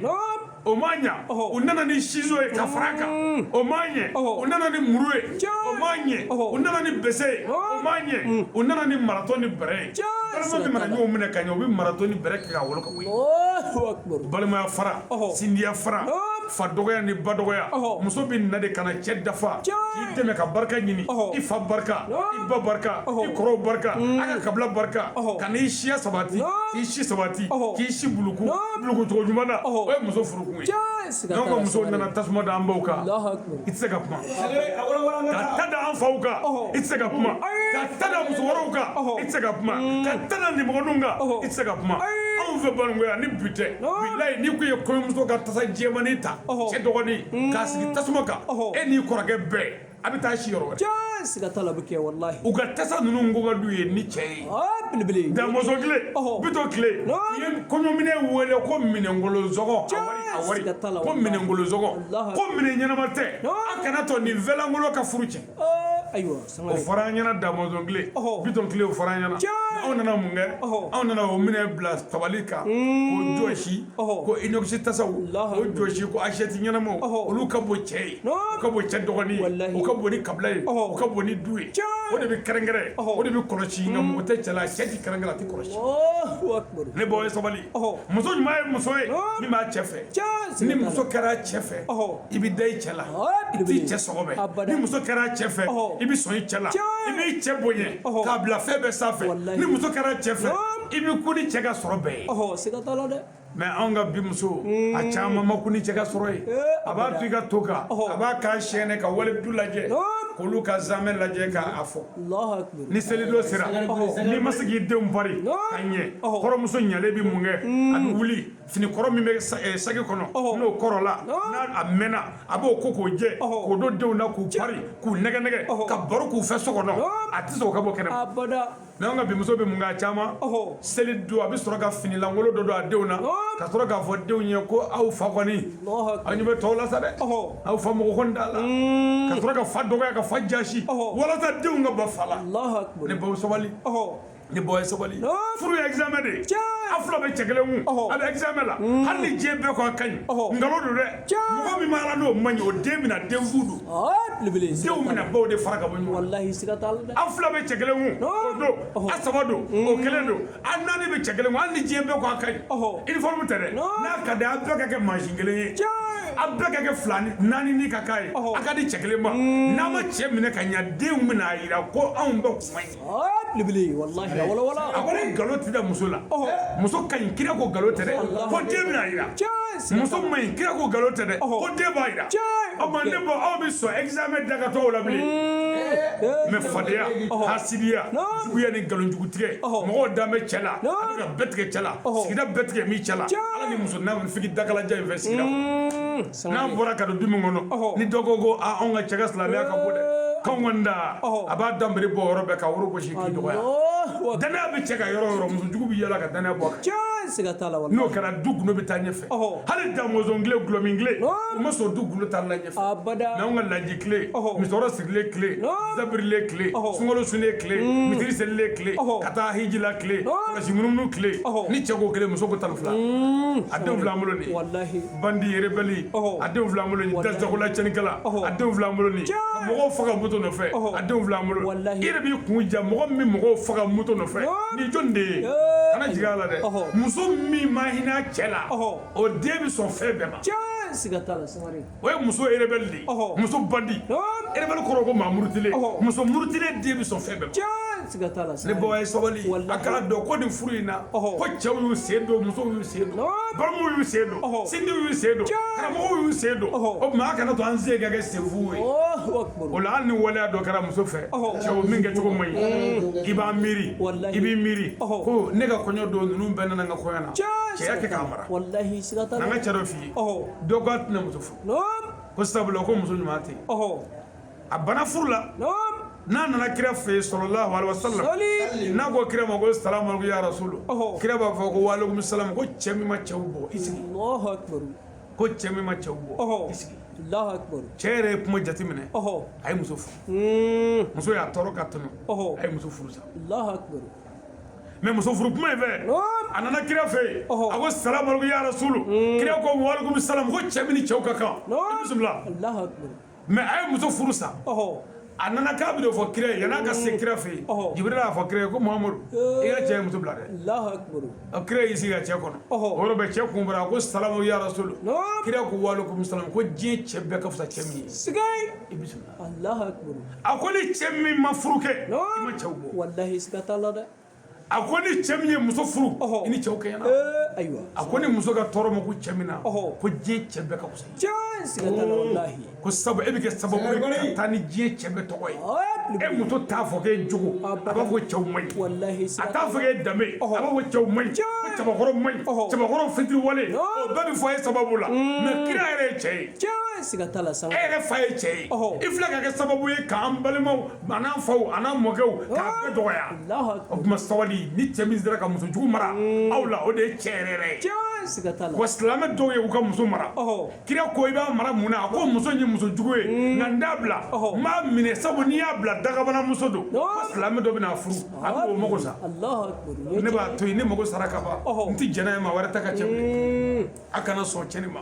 o ma ɲa. U nana ni ciseau ye ka fara a kan, o ma ɲɛ. U nana ni muru ye, o ma ɲɛ. U nana ni bese ye, o ma ɲɛ. U nana ni marato ni bɛrɛ ye. Tiɲɛ, Balima min mana ɲɔgɔn minɛ ka ɲɛ, u bɛ marato ni bɛrɛ kɛ k'a wolo ka bɔ yen. Allahu akbar. Balimaya fara, sindiya fara, fa dɔgɔya ni ba dɔgɔya. Muso bɛ na de ka na cɛ dafa, k'i dɛmɛ ka barika ɲini, i fa barika, i ba barika, i kɔrɔw barika, a ka kabila barika, ka n'i siya sabati, k'i si sabati, k'i si buluku buluku cogo ɲuman na. O ye muso furukun ye. Tiɲɛ, siga N'anw t'a ka la. musow Sangare. nana tasuma da an baw kan, Allahu akbar. i tɛ se ka kuma. A walawala an Ka ka ta da an faw kan, i tɛ se ka kuma. Ka ta da muso wɛrɛw kan, i tɛ se ka kuma. Ka ta da nimɔgɔninw kan, i tɛ se ka kuma. Anw fɛ Banikɔ ni bi tɛ, bilayi, n'i ko ye kɔɲɔmuso ka tasa jɛmannin ta, cɛ dɔgɔnin k'a sigi tasuma kan, e n'i kɔrɔkɛ bɛɛ a bɛ taa si yɔrɔ wɛrɛ. Tiɲɛ, siga t'a la, bɛ kɛ, walahi. U ka tasa ninnu ko ka d'u ye ni cɛ ye. Aa, belebele. Damɔzɔn tile, Bitɔn tile, u ye kɔɲɔminɛ wele ko minɛnkolonzɔgɔ. A wari, a wari. Siga t'a la, Ko walahi. minɛnkolonzɔgɔ, Allahu ko minɛ ɲɛnama tɛ, a kana tɔ nin fɛnlankolon ka furu cɛ. Aa, ayiwa, O Sangare. fɔra an ɲɛna Damɔzɔn tile, Bitɔn tile, o fɔra an ɲɛna. Anw nana mun kɛ? Anw nana o minɛ bila tabali kan k'o jɔsi, ko inox tasaw, k'o jɔsi, ko assiette ɲɛnamaw. Olu ka bon cɛ ye, o ka bon cɛ dɔgɔnin ye, o ka bon ni kabila ye, o ka bon ni du ye. O de bɛ kɛrɛnkɛrɛn, o de bɛ kɔlɔsi, nka mɔgɔ tɛ cɛ la. Cɛ ti kɛrɛnkɛrɛn, a ti kɔlɔsi. Allahu akbar. Ne baw, ye sabali. Muso ɲuman ye muso ye min b'a cɛ fɛ. Tiɲɛ, siga Ni t'a la. muso kɛra cɛ fɛ, i bɛ da i cɛ la, i t'i cɛ sɔgɔbɛ. Abada. Ni muso kɛra cɛ fɛ, i bɛ sɔn i cɛ la, i b'i cɛ bonya k'a bila fɛn bɛɛ sanfɛ. Ni muso kɛra cɛ fɛ, i bɛ ko ni cɛ ka sɔrɔ bɛɛ ye. Siga t'a la dɛ. Mais anw ka bi muso, a caman ma ko ni cɛ ka sɔrɔ ye. A b'a to i ka to kan, a b'a kan siyɛnɛ ka wali du lajɛ, k'olu ka zamɛ lajɛ k'a fɔ. Allahu akbar. Ni selidon sera, n'i ma se k'i denw pari ka ɲɛ, kɔrɔmuso ɲalen bɛ mun kɛ? A bɛ wuli, fini kɔrɔ min bɛ saki kɔnɔ, n'o kɔrɔla, n'a a mɛnna, a b'o ko k'o jɛ, k'o don denw na, k'u pari, k'u nɛgɛ nɛgɛ, ka baro k'u fɛ so kɔnɔ. A tɛ sɔn o ka bɔ kɛnɛ ma. Abada. Mais anw ka bimuso bɛ mun kɛ? A caman, seli don, a bɛ sɔrɔ ka finilankolon dɔ don a denw na, ka sɔrɔ k'a fɔ denw ye ko aw fa kɔni, aw ɲɛ bɛ tɔw la sa dɛ, aw fa mɔgɔ kɔni t'a la, ka sɔrɔ ka fa dɔgɔya, ka fa jasi, walasa denw ka bɔ fa la. Allahu akbar. Ne baw, sabali. Ne baw, ye sabali. Furu ye examen de ye. Aw fila bɛ cɛ kelen kun, a bɛ examen la. Hali ni diɲɛ bɛɛ ko a ka ɲi, nkalon don dɛ. Mɔgɔ min ma ala n'o man ɲi, o den bɛna den fu don. Aa, belebele. Denw bɛna baw de fara ka bɔ ɲɔgɔn na. Walahi, siga t'a la dɛ. Aw fila bɛ cɛ kelen kun, o don. A saba don, o kelen don. A naani bɛ cɛ kelen kun, hali ni diɲɛ bɛɛ ko a ka ɲi, uniforme tɛ dɛ. N'a ka di, a bɛɛ ka kɛ mansin kelen ye, a bɛɛ ka kɛ fila ni naani ni ka k'a ye, a ka di cɛ kelen ma. N'a ma cɛ minɛ ka ɲɛ, denw bɛna a yira ko anw bɛɛ kun man ɲi. Aa, belebele, walahi, a walawala. A ko nkalon tɛ da muso la. Muso ka ɲi, kira ko nkalon tɛ dɛ, ko den bɛna a yira. Muso man ɲi, kira ko nkalon tɛ dɛ, ko den b'a yira. O ma ne bɔ, aw bɛ sɔn examen da ka to o la bilen? Mais fadenya, hasidiya, juguya ni nkalonjugutigɛ, mɔgɔw dan bɛ cɛ la, a bɛ ka bɛɛ tigɛ cɛ la, sigida bɛɛ tigɛ min cɛ la. Ala ni muso nafigi dakalajan in fɛ sigida kɔnɔ, n'an bɔra ka don du min kɔnɔ, ni dɔ ko ko aa, anw ka cɛ ka silamɛya ka bon dɛ, k'anw kɔni da, a b'a danbere bɔ yɔrɔ bɛɛ ka woro gosi k'i dɔgɔya. Allahu akbar. Danaya bɛ cɛ ka yɔrɔ o yɔrɔ, muso jugu bɛ yala ka danaya bɔ a kan. Tiɲɛ, Siga t'a la. N'o kɛra, du gundo bɛ taa ɲɛfɛ. Hali damɔzɔn tile, gulɔmin tile, u ma sɔn du gundo taali la ɲɛfɛ. Abada. Mais anw ka laji tile, musokɔrɔ sirilen tile, zabirilen tile, sunkalo sunnen tile, misiri selilen tile, ka taa hiji la tile, kɔlɔsi munumunu tile, ni cɛ ko kelen, muso ko 12. A denw filɛ an bolo nin ye. Walahi. Bandi rebelle, a denw filɛ an bolo nin ye. Dasagola cɛnnikɛla, a denw filɛ an bolo nin ye. Ka mɔgɔw faga moto nɔfɛ, a denw filɛ an bolo. Walahi. I yɛrɛ b'i kun ja, mɔgɔ min mɔgɔw faga moto nɔfɛ, nin jɔn de ye? Kana jigin a la dɛ. Muso min ma hinɛ a cɛ la, o den bɛ sɔn fɛn bɛɛ ma. Tiɲɛ, siga t'a la, Sangare. O ye muso rebelle de ye, muso bandi. Rebelle kɔrɔ ko maa murutilen. Muso murutilen den bɛ sɔn fɛn bɛɛ ma. Tiɲɛ, siga t'a la. Ne bawa ye sabali, a k'a dɔn ko nin furu in na, ko cɛw y'u sen don, musow y'u sen don, balimaw y'u sen don, sinjiw y'u sen don, karamɔgɔw y'u sen don. O tuma, a kana to an sen ka kɛ senfu ye. O la, hali ni waleya dɔ kɛra muso fɛ, cɛw min kɛcogo man ɲi, i b'a miiri, i b'i miiri ko ne ka kɔɲɔ don, ninnu bɛɛ nana n ka kɔɲɔ na, cɛya kɛ k'a mara. Walahi, siga t'a la. N'an ka cɛ dɔ f'i ye, dɔ ko a tɛna muso furu, ko sabula ko muso ɲuman tɛ yen. A bana furu la. N'a nana kira fɛ yen, sɔlɔlahu alayihi wa salam, n'a ko kira ma ko salamu aleykum ya rasulu, kira b'a fɔ ko wa aleykum salam, ko cɛ min ma cɛw bɔ, i sigi. Ko cɛ min ma cɛw bɔ, i sigi. Cɛ yɛrɛ ye kuma jateminɛ, a ye muso furu. Muso y'a tɔɔrɔ ka tɛmɛ, a ye muso furu sa. Mais muso furu kuma in fɛ, a nana kira fɛ yen, a ko salamu aleykum ya rasulu, kira ko wa aleykum salam, ko cɛ min ni cɛw ka kan, i bisimila. Mais a ye muso furu sa. A nana k'a bɛ fɔ kira ye, yan'a ka se kira fɛ yen, Jibirila y'a fɔ kira ye ko Muhamadu, i ka cɛ ye muso bila dɛ. Kira y'i sigi ka cɛ kɔnɔ. O yɔrɔ bɛɛ, cɛ kun bɔra, a ko salamu ya rasulu, kira ko wa aleykum salam, ko diɲɛ cɛ bɛɛ ka fisa cɛ min ye, i bisimila. A ko ni cɛ min ma furu kɛ, i ma cɛw bɔ. Walahi, siga t'a la dɛ. A ko ni cɛ min ye muso furu, i ni cɛw kɛɲɛna. Ayiwa. A ko ni muso ka tɔɔrɔ ma ko cɛ min na, ko diɲɛ cɛ bɛɛ ka fisa. Tiɲɛ, siga t'a la, walahi. Ko sabu e bɛ kɛ sababu ye ka taa ni diɲɛ cɛ bɛɛ tɔgɔ ye. E muso t'a fɔ k'e jogo, a b'a fɔ ko cɛw man ɲi. Walahi. A t'a fɔ k'e danbe, a b'a fɔ cɛw man ɲi, ko cɛbakɔrɔ man ɲi, cɛbakɔrɔ fitiriwale, o bɛɛ bɛ fɔ e sababu la. Mais kira yɛrɛ ye cɛ ye. Tiɲɛ, siga t'a la. E yɛrɛ fa ye cɛ ye. I filɛ ka kɛ sababu ye k'an balimaw an'an faw an'an mɔkɛw k'a bɛɛ dɔgɔya. O tuma, sabali. Ni cɛ min sera ka muso jugu mara aw la, o de ye cɛ yɛrɛ yɛrɛ ye. Wa silamɛ dɔw ye u ka muso mara, kira ko i b'a mara mun na? A ko muso ye muso jugu ye, nka n t'a bila, n b'a minɛ, sabu n'i y'a bila, dagabana muso don, ko silamɛ dɔ bɛna furu, a b'o mago sa. Ne b'a to yen, ne mago sara ka ban, n tɛ jɛn n'a ye maa wɛrɛ ta ka cɛ bilen. A kana sɔn cɛnni ma.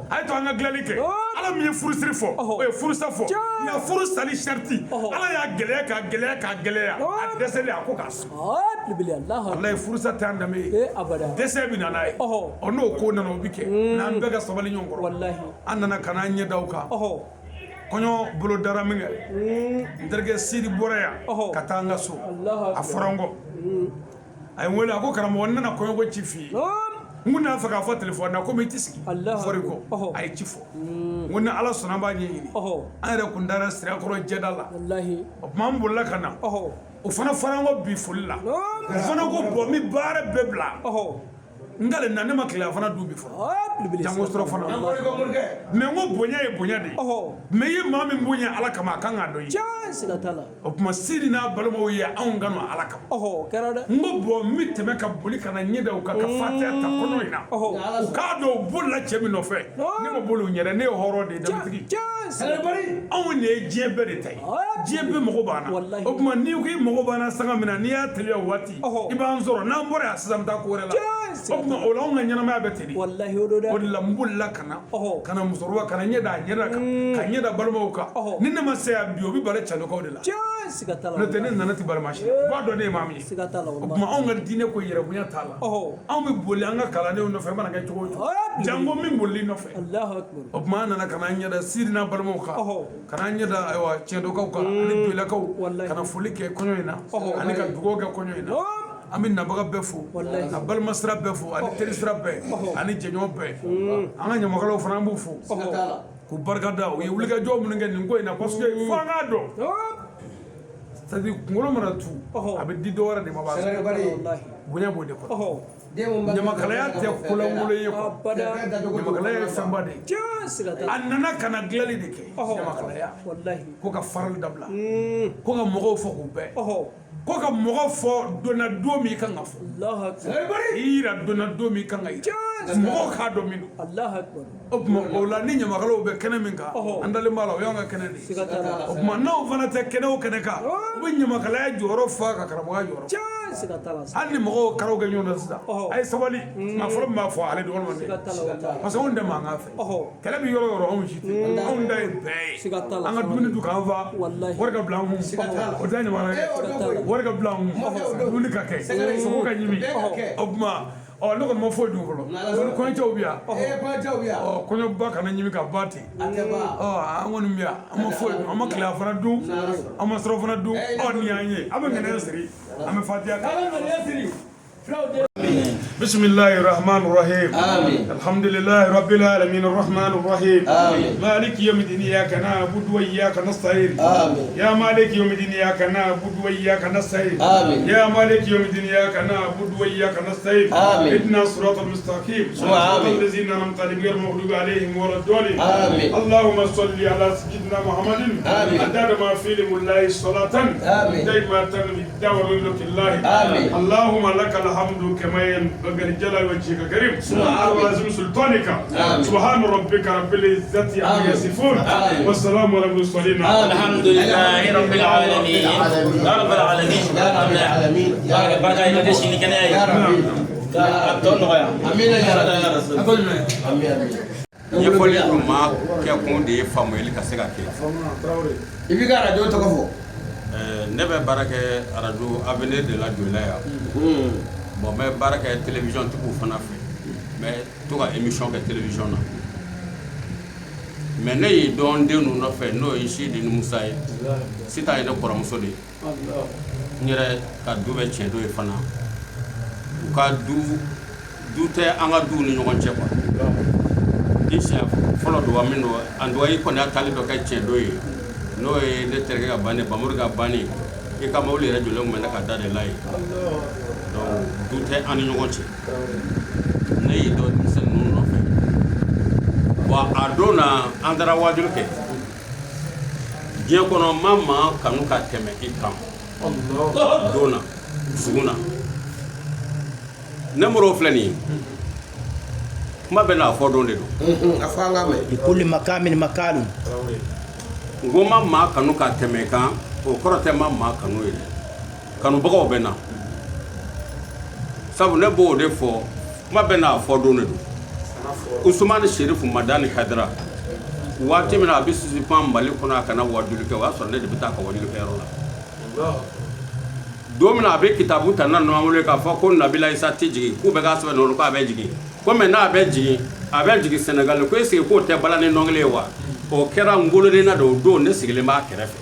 A ye to an ka dilanli kɛ. Ala min ye furusiri fɔ, o ye furusa fɔ, nka furu sali sariti, Ala y'a gɛlɛya k'a gɛlɛya k'a gɛlɛya, a dɛsɛlen, a ko k'a sa. Walayi, furusa tɛ an danbe ye, dɛsɛ bɛ na n'a ye. Ɔ, n'o ko nana, o bɛ kɛ n'an bɛɛ ka sabali ɲɔgɔn kɔrɔ. An nana ka n'an ɲɛ da o kan. Kɔɲɔ bolo dara min kɛ, n terikɛ Sidi bɔra yan ka taa an ka so. A fɔra n kɔ, a ye n wele, a ko karamɔgɔ, n nana kɔɲɔko ci f'i ye. N ko n'a fɛ k'a fɔ téléphone na, komi i tɛ sigi fɔri kɔ. A ye ci fɔ. N ko ni Ala sɔnna, an b'a ɲɛɲini. An yɛrɛ kun taara Sirakɔrɔ jɛda la. O tuma, an bolila ka na. O fana fɔra an kɔ bi foli la. O fana ko bɔn, n bɛ baara bɛɛ bila, n k'ale na. Ne ma tilela fana dun bi fɔlɔ, jango sɔrɔ fana. Mais n ko bonya ye bonya de ye. Mais i ye maa min bonya Ala kama, a kan k'a dɔn i ye. O tuma, Sidi n'a balimaw ye anw kanu Ala kama. N ko bɔn, n bɛ tɛmɛ ka boli ka na ɲɛ da u kan ka fatiya ta kɔnɔ in na, u k'a dɔn u bolila cɛ min nɔfɛ, ne ma boli u ɲɛ dɛ, ne ye hɔrɔn de ye, danbetigi. Anw de ye diɲɛ bɛɛ de ta ye, diɲɛ bɛɛ mago b'an na. O tuma, n'i ko i mago b'an na sanga min na, n'i y'a teliya o waati, i b'an sɔrɔ. N'an bɔra yan sisan, an bɛ taa ko wɛrɛ la. O tuma, o la, anw ka ɲɛnamaya bɛ ten de. O de la, n bolila ka na ka na musokɔrɔba ka na ɲɛ da a ɲɛda kan, ka ɲɛ da balimaw kan. Ni ne ma se yan bi, o bɛ bali calokaw de la. N'o tɛ, ne nana ti bali maa si la. U b'a dɔn ne ye maa min ye. O tuma, anw ka diinɛ ko yɛrɛ bonya t'a la. Anw bɛ boli an ka kalandenw nɔfɛ, mana kɛ cogo o cogo, janko min bolili nɔfɛ. O tuma, an nana ka na ɲɛ da Sidi n'a balimaw kan, ka na ɲɛ da, ayiwa, tiɲɛdɔkaw kan ani Doyilakaw, ka na foli kɛ kɔɲɔ in na ani ka dugawu kɛ kɔɲɔ in na. An bɛ nabaga bɛɛ fo, ka balima sira bɛɛ fo, ani teri sira bɛɛ, ani jɛɲɔgɔn bɛɛ. An ka ɲamakalaw fana, an b'u fo k'u barika da. U ye wulikajɔ minnu kɛ nin ko in na, parce que fo an k'a dɔn, c'est à dire kunkolo mana tu, a bɛ di dɔ wɛrɛ de ma. Bonya b'o de kɔnɔ. Ɲamakalaya tɛ kolankolon ye quoi. Ɲamakalaya ye fɛnba de ye. A nana ka na dilanli de kɛ. Ɲamakalaya ko ka farali dabila, ko ka mɔgɔw fɔ k'u bɛɛ. Ko ka mɔgɔ fɔ donna don min i kan ka fɔ, i yira donna don min i kan ka yira, mɔgɔw k'a dɔn min don. O tuma o la, ni ɲamakalaw bɛ kɛnɛ min kan, an dalen b'a la, o y'an ka kɛnɛ de ye. O tuma n'aw fana tɛ kɛnɛ o kɛnɛ kan, u bɛ ɲamakalaya jɔyɔrɔ fa ka karamɔgɔya jɔyɔrɔ. Hali ni mɔgɔw karaw kɛ ɲɔgɔn na sisan, a ye sabali. Nka fɔlɔ min b'a fɔ ale de walima ne, parce que anw tɛ mankan fɛ. Kɛlɛ bɛ yɔrɔ o yɔrɔ, anw si tɛ. Anw ta ye bɛɛ ye. An ka dumuni dun k'an fa, wari ka bila an kun, o tɛ ɲamakala ye. Wari ka bila an kun, dumuni ka kɛ, sogo ka ɲimi. O tuma ɔ, ne kɔni ma foyi dun fɔlɔ. Ni kɔɲɔcɛw bɛ yan, ɔ, kɔɲɔba kana ɲimi ka ba ten. Ɔ, an kɔni bɛ yan, an ma foyi dun, an ma tilelafana dun, an ma surafana dun. Ɔ, nin y'an ye, an bɛ ŋaniya siri, an bɛ fatiya kan. بسم الله الرحمن الرحيم. آمين. الحمد لله رب العالمين الرحمن الرحيم. آمين. مالك يوم الدين، إياك نعبد وإياك نستعين. آمين. يا مالك يوم الدين، إياك نعبد وإياك نستعين. آمين. يا مالك يوم الدين، إياك نعبد وإياك نستعين. آمين. اهدنا الصراط المستقيم، صراط آمين. الذين أنعمت عليهم غير المغضوب عليهم ولا الضالين. آمين. اللهم صل على سيدنا محمد. آمين. عدد ما في علم الله صلاة. آمين. دائما بالدعوة من ملك الله. آمين. اللهم لك الحمد كما ينبغي لجلال وجهك الكريم آمين. وعظيم سلطانك. آمين. سبحان ربك رب العزة عما آمين. يصفون. آمين. والسلام على المرسلين. الحمد لله رب العالمين، يا رب العالمين. يا رب العالمين. يا رب barka i ka sini kɛnɛya ye. يا ربي. Ka a tɔ nɔgɔya. امين يا رب. امين امين. Ɲɛfɔli ɲuman kɛ kun de ye faamuyali ka se ka kɛ. I b'i ka arajo tɔgɔ fɔ. Ne bɛ baara kɛ arajo Avenir de la Joliba yan. Bon, n bɛ baara kɛ télévision tigiw fana fɛ, n bɛ to ka émission kɛ télévision na. Mais ne y'i dɔn den ninnu nɔfɛ, n'o ye Sidi ni Musa ye. Sitan ye ne kɔrɔmuso de ye. N yɛrɛ ka du bɛ tiɲɛ don ye fana. U ka du, du tɛ an ka duw ni ɲɔgɔn cɛ quoi. Ni siɲɛ fɔlɔ don wa min don, en tout cas i kɔni y'a taali dɔ kɛ tiɲɛ don ye, n'o ye ne terikɛ ka bannen, Bamori ka bannen, i ka mobili yɛrɛ jɔlen tun bɛ ne ka da de la yen. Donc du tɛ an ni ɲɔgɔn cɛ. Ne y'i dɔn denmisɛnnin ninnu nɔfɛ. Wa a don na, an taara waajuli kɛ. Diɲɛ kɔnɔ, n ma maa kanu ka tɛmɛ i kan don na dusukun na. Ne moro filɛ nin ye, kuma bɛ n'a fɔ don de don. A fɔ an ka mɛn. لكل مقام مقال. N ko n ma maa kanu ka tɛmɛ kan, o kɔrɔ tɛ n ma maa kanu ye dɛ. Kanubagaw bɛ na, sabu ne b'o de fɔ, kuma bɛ n'a fɔ don de don. Usumani Sherifu Madani Hayidara, waati min na a bɛ suspend Mali kɔnɔ, a kana wajuli kɛ, o y'a sɔrɔ ne de bɛ taa ka wajuli kɛyɔrɔ la. Don min na a bɛ kitabu ta n'a nɔnɔ k'a fɔ ko Nabila Isa tɛ jigin, k'u bɛ k'a sɛbɛn nɔnɔ k'a bɛ jigin, ko mais n'a bɛ jigin, a bɛ jigin Senegali, ko est ce que k'o tɛ bala ni nɔnkelen ye wa? O kɛra n woloden na de. O don ne sigilen b'a kɛrɛfɛ.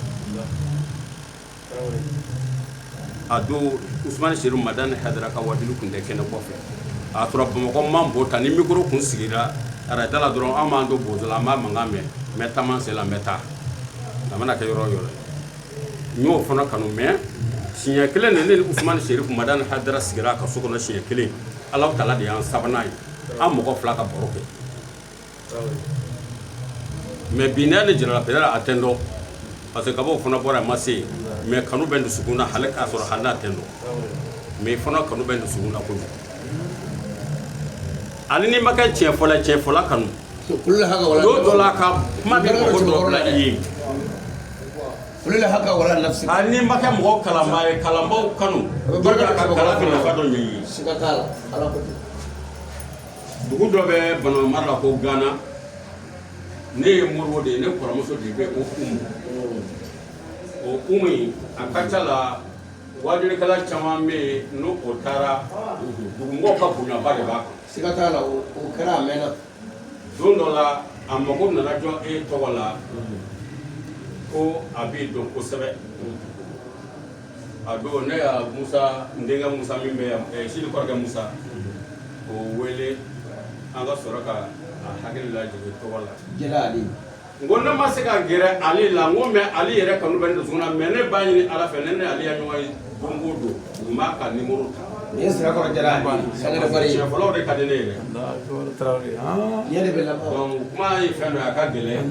A don Usumani Serifu Madani Hayidara ka wajuli kun tɛ kɛnɛ kɔfɛ. A sɔrɔ Bamakɔ man bon ta ni micro kun sigira arada la dɔrɔn, an b'an to bozo la, an b'a mankan mɛn, n bɛ taama sen la, n bɛ taa, a mana kɛ yɔrɔ o yɔrɔ ye. N y'o fana kanu. Mais siɲɛ kelen de, ne ni Usumani Serifu Madani Hayidara sigira a ka so kɔnɔ siɲɛ kelen. Alahu taala de y'an sabanan ye, an mɔgɔ fila ka baro kɛ. Mais bi ne ne jira la, peut-être a tɛ n dɔn, parce que kabaw fana bɔra, a ma se yen. Mais kanu bɛ n dusukun na hali k'a sɔrɔ hali n'a tɛ n dɔn, mais fana kanu bɛ n dusukun na kojugu. Hali n'i ma kɛ tiɲɛ fɔla, tiɲɛ fɔla kanu. Kulu haka wala. Don dɔ la, a ka kuma bɛ mɔgɔ dɔ bila i ye. Kulu haka wala nafsi. Hali n'i ma kɛ mɔgɔ kalanbaa ye, kalanbaaw kanu. Don dɔ la, ka kalan bɛ nafa dɔ ɲɛ i ye. Siga t'a la, ala ko ten. Dugu dɔ bɛ Banamara la ko Gana. Ne ye Moribo de ye. Ne kɔrɔmuso de bɛ ko Umu. O Umu in, a ka ca la, wajulikɛla caman bɛ yen, n'o o taara, dugumɔgɔw ka bonyaba de b'a kan. Siga t'a la, o kɛra a mɛnna. Don dɔ la, a mago nana jɔ e tɔgɔ la, ko a b'i dɔn kosɛbɛ. A don ne y'a Musa, n denkɛ Musa min bɛ yan, Sidi kɔrɔkɛ Musa, k'o wele, an ka sɔrɔ ka a hakili lajigin tɔgɔ la. Jɛla ale. N ko ne ma se ka gɛrɛ ale la, n ko mais ale yɛrɛ kanu bɛ ne dusukun na. Mais ne b'a ɲini Ala fɛ, ne ni ale ya ɲɔgɔn ye don o don, n b'a ka numéro ta. Nin ye Sirakɔrɔ Jara ale. Sangare Fari. Siɲɛ fɔlɔ de ka di ne ye dɛ. Ɲɛ de bɛ laban. Donc kuma ye fɛn dɔ ye, a ka gɛlɛn.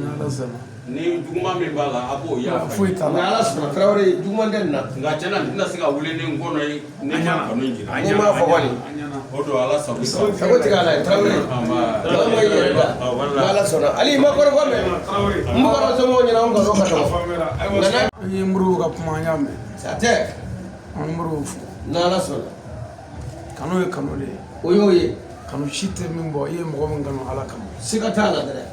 Ni juguman min b'a la, a b'o yafa. Foyi t'a Nka la. Ala sɔnna, Tarawele, juguman tɛ nin na. Nka tiɲɛ na, nin tɛna se ka wuli ni n kɔnɔ ye ni ma kanu jira. N'i m'a fɔ kɔni. O don, ala sago i sago. Sago tigɛ a la ye, Tarawele. Anba. Jɔn ma i yɛrɛ da. Wala. N'Ala sɔnna. Hali i ma kɔrɔfɔ mɛn. Tarawele. N bɔra somɔgɔw ɲɛna, an kɔrɔ ka A dɔgɔ. faamuyara. Ayiwa, Nka n'a an ye Moribo ka kuma, an y'a mɛn. A tɛ. An bɛ Moribo fo. N'Ala sɔnna. Kanu ye kanu de ye. O y'o ye. Kanu si tɛ min bɔ i ye mɔgɔ min kanu Ala kama. Siga t'a la dɛ.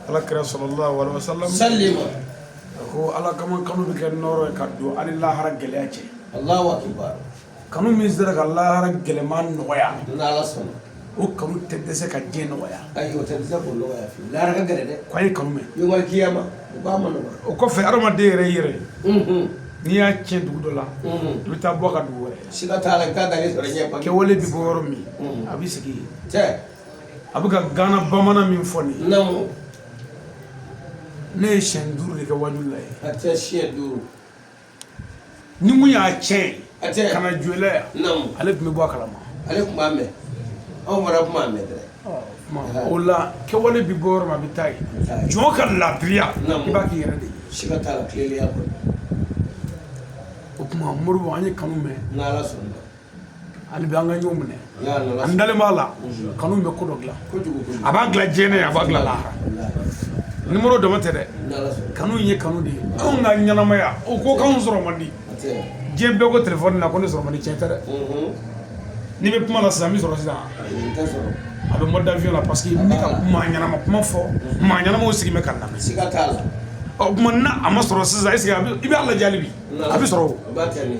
Ala kira sallallahu alaihi wasallam Salima. a ko Ala kama kanu bɛ kɛ nɔrɔ ye ka don ani lahara gɛlɛya cɛ. Allahu akbar. Kanu min sera ka lahara gɛlɛman nɔgɔya, N'Ala sɔnna. o kanu tɛ dɛsɛ ka diɲɛ nɔgɔya. Ayi, o tɛ se k'o nɔgɔya fiyewu. Lahara ka gɛlɛn dɛ. Ko an ye kanu mɛn. Yomali kiyama. O k'a ma nɔgɔn. O kɔfɛ, adamaden yɛrɛ yɛrɛ, n'i y'a tiɲɛ dugu dɔ la, i bɛ taa bɔ a ka dugu wɛrɛ. Siga t'a la, i bɛ taa dalen sɔrɔ ɲɛ bange. Kɛwale bɛ bɔ yɔrɔ min, a bɛ sigi yen. Cɛ. A bɛ ka Gana bamanan min fɔ nin ye, Naamu. ne ye siɲɛ 5 de kɛ wajulu la ye. A tɛ siɲɛ 5. Ni mun y'a tiɲɛ A tɛ. ka na Joyila yan, Naamu. ale tun bɛ bɔ a kalama. Ale tun b'a mɛn. Anw fana tun b'a mɛn dɛ. O la, kɛwale bɛ bɔ yɔrɔ min, a bɛ taa yen. Jɔn ka laadiriya, Naamu. i b'a k'i yɛrɛ de ye. Siga t'a la, tilelenya kɔnɔ. O tuma Moribo, an ye kanu mɛn. N'Ala sɔnna. Hali bi an ka ɲɔgɔn minɛ. Ya n'Ala An sɔnna. dalen b'a la, kanu bɛ ko dɔ dilan. Kojugu kojugu. A b'a dilan diɲɛ ye, a b'a dilan lahara. Nimoro dama tɛ dɛ. N'Ala sɔnna. Kanu in ye kanu de ye. Anw ka ɲɛnamaya, o ko k'anw sɔrɔ man di. A tɛ. Diɲɛ bɛɛ ko telefɔni na ko ne sɔrɔ man di, tiɲɛ tɛ dɛ. N'i bɛ kuma la sisan, n bɛ sɔrɔ sisan. N tɛ sɔrɔ. A bɛ mode d'avion la parce que n bɛ ka maa ɲɛnama kuma fɔ, maa ɲɛnamaw sigi bɛ ka n lamɛn. Siga t'a la. Ɔ tuma n'a a ma sɔrɔ sisan, est ce que a bɛ, i b'a lajɛ hali bi, a bɛ sɔrɔ o. A b'a kɛ ni.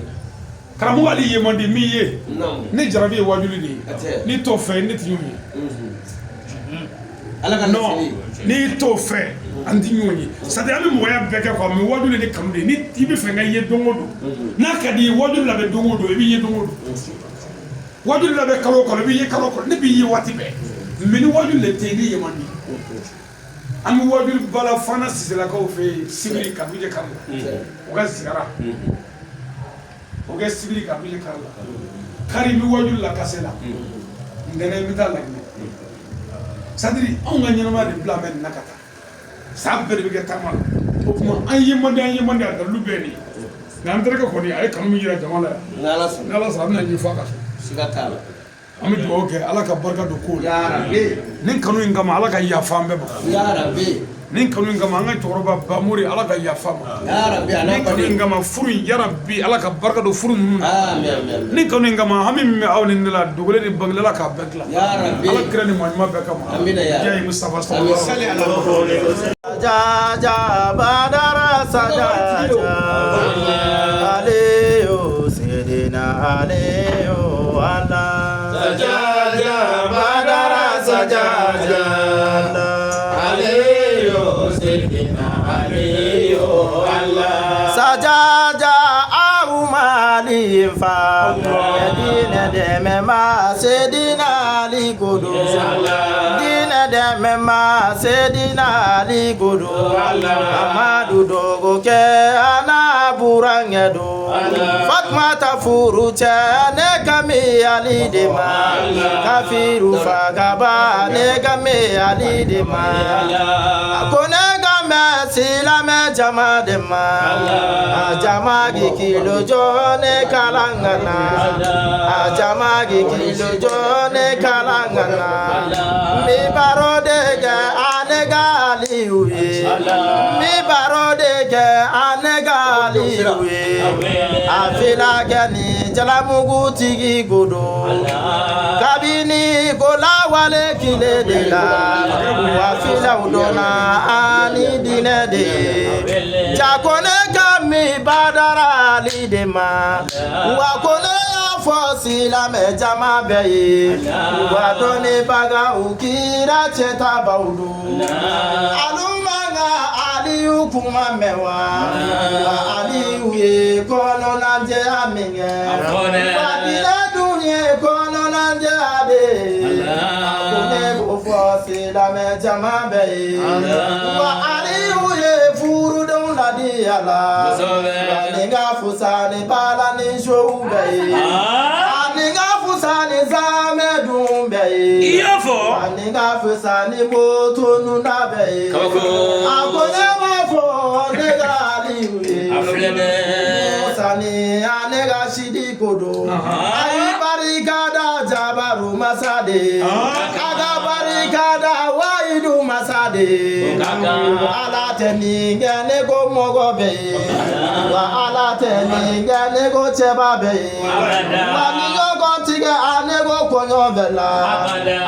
Karamɔgɔ, hali ye man di min ye. Naamu. Ne jarabi ye wajuli de ye. A tɛ. N'i t'o fɛ, ne tɛ ɲɔgɔn ye. Ala ka Non, laseli. n'i t'o fɛ, an tɛ ɲɔgɔn ye. C'est à dire an bɛ mɔgɔya bɛɛ kɛ quoi, mais wajuli ni kanu de ye. Ni i bɛ fɛ ka ye don o don, n'a ka di i ye, wajuli labɛn don o don, i bɛ ye don o don. Wajuli labɛn kalo o kalo, i bɛ ye kalo o kalo. Ne b'i ye waati bɛɛ, mais ni wajuli de tɛ yen, ne ye man di. An bɛ wajuli bala Fana Siselakaw fɛ yen sibiri ka dujɛ kari la, o ka ziyara o kɛ sibiri ka dujɛ kari la. Kari n bɛ wajuli la kase la, ntɛnɛn n bɛ taa Laginɛ. C'est à dire anw ka ɲɛnamaya de bila bɛ nin na ka taa san bɛɛ de bɛ kɛ taama la. O tuma an ye man di, an ye man di, a dalilu bɛɛ nin ye. Nka an terikɛ kɔni, a ye kanu min jira jama la yan, N'Ala sɔnna. n'Ala sɔnna, a bɛna ɲɛfɔ a ka so. Siga t'a la. An bɛ dugawu kɛ, Ala ka barika don kow la. Ya Rabbi. Nin kanu in kama, Ala ka yafa an bɛɛ ma. Ya Rabbi. Nin kanu in kama, an ka cɛkɔrɔba Bamori, Ala ka yafa ma. Ya Rabbi, a n'a Nin kanu in baden. kama, furu in, yarabi, Ala ka barika don furu ninnu na. Amin amin amin. Nin kanu in kama, hami min bɛ aw ni ne la, dogolen ni bangelen, Ala k'a bɛɛ dilan. Ya Rabbi. Ala kira ni maa ɲuman bɛɛ kama. Amina ya Diya ye Rabbi. Mustafa Amin. sallallahu alaihi wasallam. Jaja badara sajaja Aliyu Sidina Aliyu Allah Sajaja badara sajaja Aliyu Sidina Aliyu Allah Sajaja awumali fa Dina deme ma Sidina Ali kudu Dina deme ma Sidina Ali kudu Amadu dogo kɛ ana burankɛ don Fatumata furu cɛ ne ka mi Ali de ma Kafiru fagaba ne ka mi Ali de ma A ko ne ka mɛn silamɛ jama de ma A jama k'i kilo jɔ ne kalan ka na A jama k'i kilo jɔ ne kalan ka na N bi baro de kɛ ale ka Aliyu ye N bi baro de kɛ ale ka Aliyu ye A filakɛ ni jalamugu tigi ko don Kabini ko lawale kile de la wa filaw donna ani diinɛ de ye Ja ko ne ka min badara Ali de ma wa ko ne y'a fɔ silamɛ jama bɛɛ ye wa dɔnnibagaw kira cɛtabaw don Alu man ka Aliyu kuma mɛn wa wa Aliyu ye kɔnɔnajɛya min kɛ wa diinɛ dun ye kɔnɔnajɛya de ye A ko ne k'o fɔ silamɛ jama bɛɛ ye wa Aliyu ye furudenw ladi a la wa nin ka fusa ni bala ni sow bɛɛ ye a nin ka fusa ni zamɛ dun bɛɛ ye I y'a fɔ. wa nin ka fusa ni moto nunda bɛɛ ye Kabako. A ko ne b'a filɛ dɛ. Musa ni ale ka sidi ko don. A ye barika da Jabaru masa de. A ka barika da Wayidu masa de. Ala tɛ nin kɛ ne ko mɔgɔ bɛ yen. Wa Ala tɛ nin kɛ ne ko cɛba bɛ yen. Wa ni ɲɔgɔn tigɛ a ne ko kɔɲɔ bɛ la.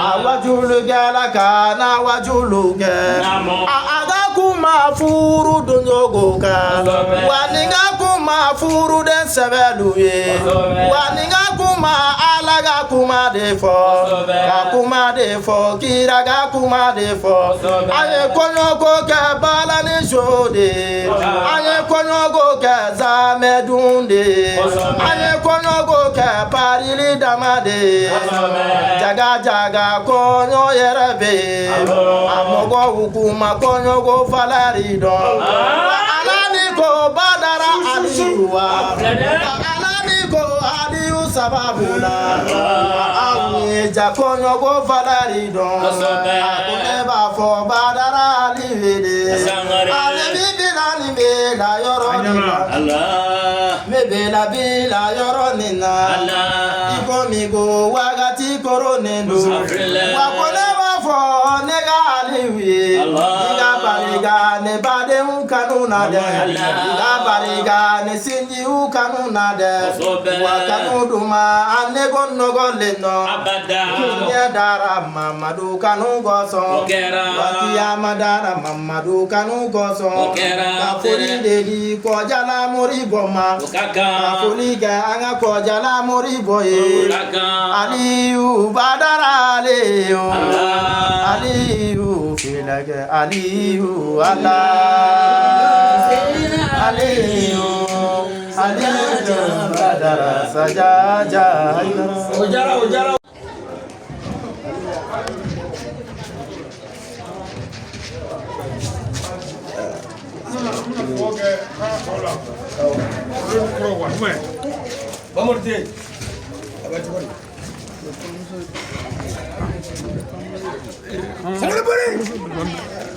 A wajulikɛla ka na wajulu kɛ. A ka kuma furu doncogo kan. Wa ni ka kuma furuden sɛbɛlu ye. Wa ni ka kuma Ala ka kuma de fɔ. Ka kuma de fɔ kira ka kuma de fɔ. A ye kɔɲɔko kɛ balani so de ye. A ye kɔɲɔko kɛ zamɛdun de ye. A ye kɔɲɔko kɛ parili dama de ye. Jaga jaga kɔɲɔ yɛrɛ bɛ yen. A mɔgɔw kuma kɔɲɔko falari dɔn. Wa Ala ni ko badara Aliyu wa. Ala ni ko Aliyu sababu la. Aw ye ja kɔɲɔko falari dɔn. A ko ne b'a fɔ badara Aliyu de. Ale bi bila nin bɛ la yɔrɔ nin na. Ne bɛ la bi la yɔrɔ nin na. I ko min ko wagati koronnen don. Wa ko ne b'a fɔ ne ka Aliyu ye. I ka barika ne badenw kanu na dɛ. I ka barika ne sinjiw kanu na dɛ. Wa kanu duma a ne ko nɔgɔlen nɔ. Diɲɛ dara Mamadu kanu kosɔn. Wa kiyama dara Mamadu kanu kosɔn. Ka foli de di Kɔjala Moribo ma. Ka foli kɛ an ka Kɔjala Moribo ye. Aliyu Badara Aliyu. Aliyu filɛkɛ Aliyu Ala. Aliyu Aliyu Badara Sajaja. O jara o jara. Bamorite. Sangare bari.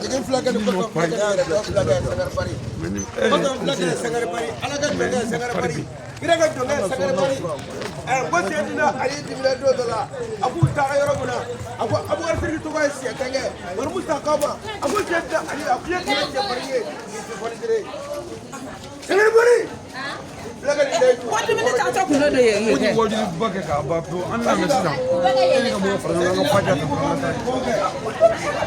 Jigin fila kɛ ni kɔtɔ fila kɛ yɛrɛ dɔ fila kɛ sangare bari. Kɔtɔ fila kɛ sangare bari. Ala ka jɔn kɛ sangare bari. Kira ka jɔn kɛ sangare bari. Ko Seydina Ali dimina don dɔ la. A k'u taara yɔrɔ min na. A ko Abubakar Sidiki tɔgɔ ye siɲɛ tan kɛ. Wari Musa k'a ma. A ko Seydina Ali a k'i ye kɛlɛ cɛfarin ye. Nin tɛ fɔli kelen ye. Sangare bari. Ko dumuni taatɔ kun do yen. O ni wajibi kɛ k'a ban pewu an nana sisan e ni ka mɔgɔ fara ɲɔgɔn kan an ka fajɛ ta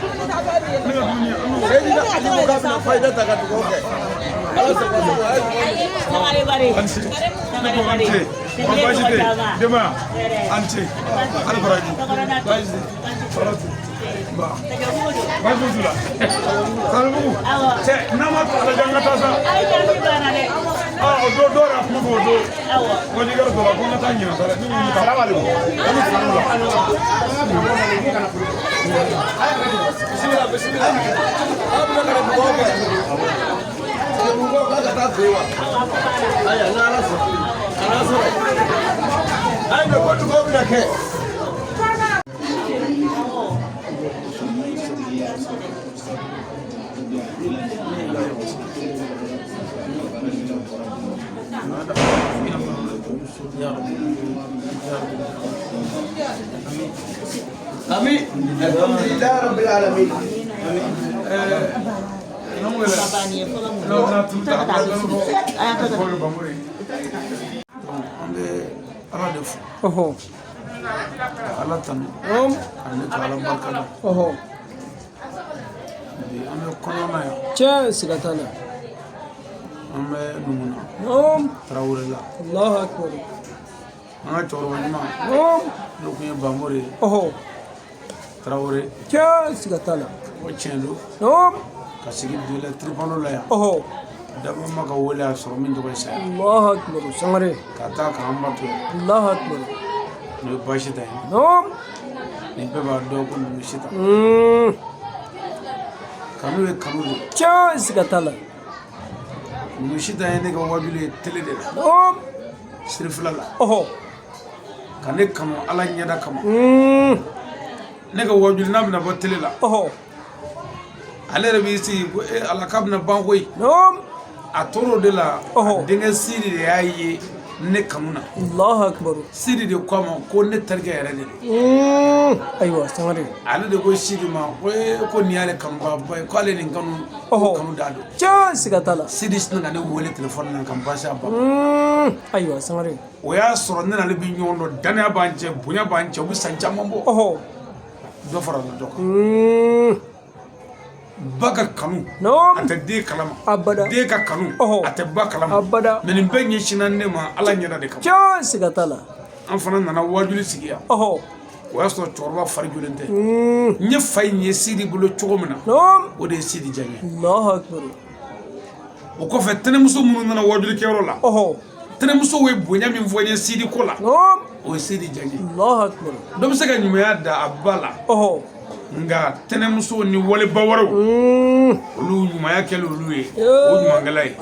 an ka taa ne ka dumuni an n'o Seydina Ali ko k'a bɛna fayida ta ka dugawu kɛ. Ala sago sago a ye dugawu kɛ. An ce ne ko an ce baasi tɛ yen denbaya an ce ali baraji baasi tɛ tɔɔrɔ tɛ ba baasi t'u la Sanubugu cɛ n'an ma lajɛ an ka taa sa o don dɔw yɛrɛ kuma fɔ o don kɔjikɛla dɔ la ko n ka taa ɲinan sa dɛ ne ko n bɛ taa an bɛ fara la. Bisimila bisimila. Aw bɛna ka na dugawu kɛ. Sɛgɛnbugukaw k'a ka taa fɛ yen wa? Ayiwa n'Ala sɔnna. Kana sɔrɔ. Ayiwa ko dugawu bɛna kɛ. Amin. Alhamdulillah rabbil alamin. An bɛ Ala de fo. Ka Ala tanu. Ka ne to Ala barika da. Bi an bɛ kɔɲɔ na yan. Tiɲɛ siga t'a la. An bɛ Numuna. Tarawele la. Allahu akbar. An ka cɛkɔrɔba ɲuman. N'o tun ye Bamori ye. Tarawele. Tiɲɛ siga t'a la. O tiɲɛ don. Ka sigi Dula Tiripalo la yan. Dabɔ ma ka wele a sɔrɔ min tɔgɔ ye saya. Allahu akbar Sangare. Ka taa k'an ba to yan. Allahu akbar. N'o ye baasi ta ye. Nin bɛɛ b'a dɔn ko ninnu si ta. Kanu ye kanu de ye. Tiɲɛ siga t'a la. Ninnu si ta ye ne ka wajulu ye télé de la. Sirifila la. Ka ne kanu Ala ɲɛda kama. Ne ka wajulu n'a bɛna bɔ télé la. Ale yɛrɛ b'i sigi ko Ala k'a bɛna ban koyi. A tor'o de la, denkɛ Sidi de y'a ye ne kanu na. Allahu akbar. Sidi de ko a ma ko ne terikɛ yɛrɛ de don. Ayiwa Sangare. Ale de ko Sidi ma ko ee ko nin y'ale kanubaaba ye, k'ale nin kanu, ko kanu da don. Tiɲɛ, siga t'a la. Sidi sinna ka ne wele telefɔni na ka n basi a ba ma. Ayiwa Sangare. O y'a sɔrɔ ne n'ale bɛ ɲɔgɔn dɔn, danaya b'an cɛ, bonya b'an cɛ, u bɛ san caman bɔ. Dɔ farala dɔ kan. Ba ka kanu a tɛ den kalama, abada. Den ka kanu a tɛ ba kalama, abada. Mais nin bɛɛ ɲɛsinna ne ma Ala ɲɛda de kama. Tiɲɛ, siga t'a la. An fana nana wajuli sigi yan. O y'a sɔrɔ cɛkɔrɔba fari jolen tɛ. N ye fa in ye Sidi bolo cogo min na, o de ye Sidi diya n ye. Allahu akbar. O kɔfɛ, tɛnɛmuso minnu nana wajulikɛyɔrɔ la, tɛnɛmusow ye bonya min fɔ n ye Sidi ko la, o ye Sidi diya n ye. Allahu akbar. Dɔ bɛ se ka ɲumanya da a ba la, nka tɛnɛmuso ni waleba wɛrɛw, olu ɲumanya kɛlen olu ye, o ɲumankɛla ye.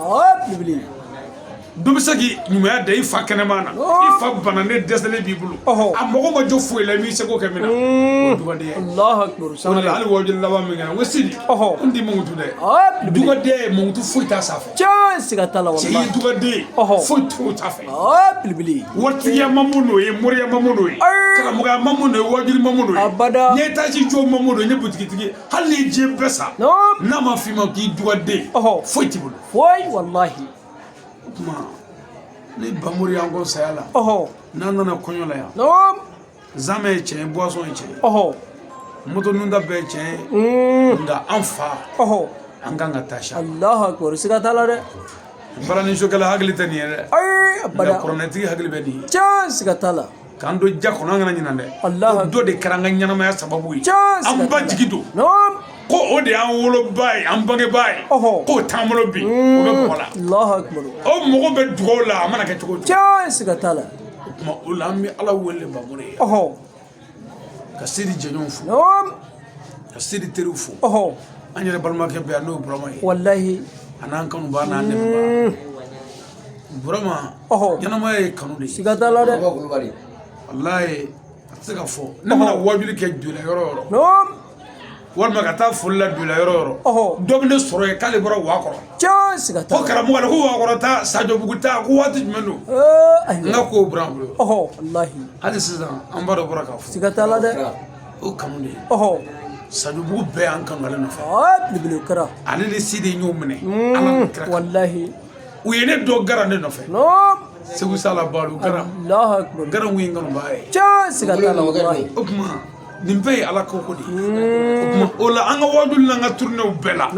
Dɔ bɛ se k'i ɲumanya da i fa kɛnɛma na, i fa bananen dɛsɛlen b'i bolo, a mago ma jɔ foyi la, i m'i seko kɛ min na, o ye dugaden ye. Allahu akbar. O de la hali wajuli laban min kɛra, n ko Sidi, n t'i mankutu dɛ, dugaden ye, mankutu foyi t'a sanfɛ. Tiɲɛ, siga t'a la. Cɛ ye dugaden ye, foyi t'o t'a fɛ. Belebele. Waritigiya ma mun n'o ye, moriya ma mun n'o ye, karamɔgɔya ma mun n'o ye, wajuli ma mun n'o ye, abada. N ye taji jɔ ma mun n'o ye, n ye butigitigi ye, hali ni ye diɲɛ bɛɛ san, n'a ma f'i ma k'i dugaden, foyi t'i bolo. Foyi walahi. O tuma ni Bamori y'an kɔ saya la, n'an nana kɔɲɔ la yan, zamɛ ye tiɲɛ ye, boisson ye tiɲɛ ye, moto nunda bɛɛ ye tiɲɛ ye, nka an fa, an kan ka taa sa. Allahu akbar, siga t'a la dɛ. Baranisokɛla hakili tɛ nin ye dɛ. Ayi, abada. Nka kuranɛtigi hakili bɛ nin ye. Tiɲɛ, siga t'a la. K'an don ja kɔnɔ, an kana ɲinɛ dɛ. Ko dɔ de kɛra an ka ɲɛnamaya sababu ye. An ba jigi don. Ko o de y'an woloba ye, an bangebaa ye. K'o t'an bolo bi, o bɛ mɔgɔ la. Allahu akbar. O mɔgɔ bɛ dugawu la, a mana kɛ cogo o cogo. Tiɲɛ, siga t'a la. O tuma o la an bɛ Ala wele Bamori ye. Ka Sidi jɛɲɔgɔnw fo. Ka Sidi teriw fo. An yɛrɛ balimakɛ bɛ yan, n'o ye Burama ye. Walahi. A n'an kanubaa n'an dɛmɛbaa. Burama, ɲɛnamaya ye kanu de ye. Siga t'a la dɛ. Walahi, a tɛ se ka fɔ. Ne mana wajuli kɛ Joyila yɔrɔ o yɔrɔ, walima ka taa foli la Joyila yɔrɔ o yɔrɔ, dɔ bɛ ne sɔrɔ yen k'ale bɔra Wakɔrɔ. Tiɲɛ, siga t'a la. Ko karamɔgɔ ko Wakɔrɔ taa, Sajobugu taa, ko waati jumɛn don? N ka kow bɔra an bolo. Walahi. Hali sisan an ba dɔ bɔra k'a fɔ. Siga t'a la dɛ. O kanu de ye. Sajobugu bɛɛ y'an kanu ale nɔfɛ. Belebele kɛra. Ale ni Sidi y'o minɛ. Ala ni kira. Walahi. U ye ne dɔn gara ne nɔfɛ. Segu Sala Balu gara. Allahu akbar. Gara kun ye n kanubaa ye. Tiɲɛ, siga t'a la walahi. O tuma nin bɛɛ ye Ala ko ko de ye. O tuma o la an ka wajuli n'an ka tournéew bɛɛ la,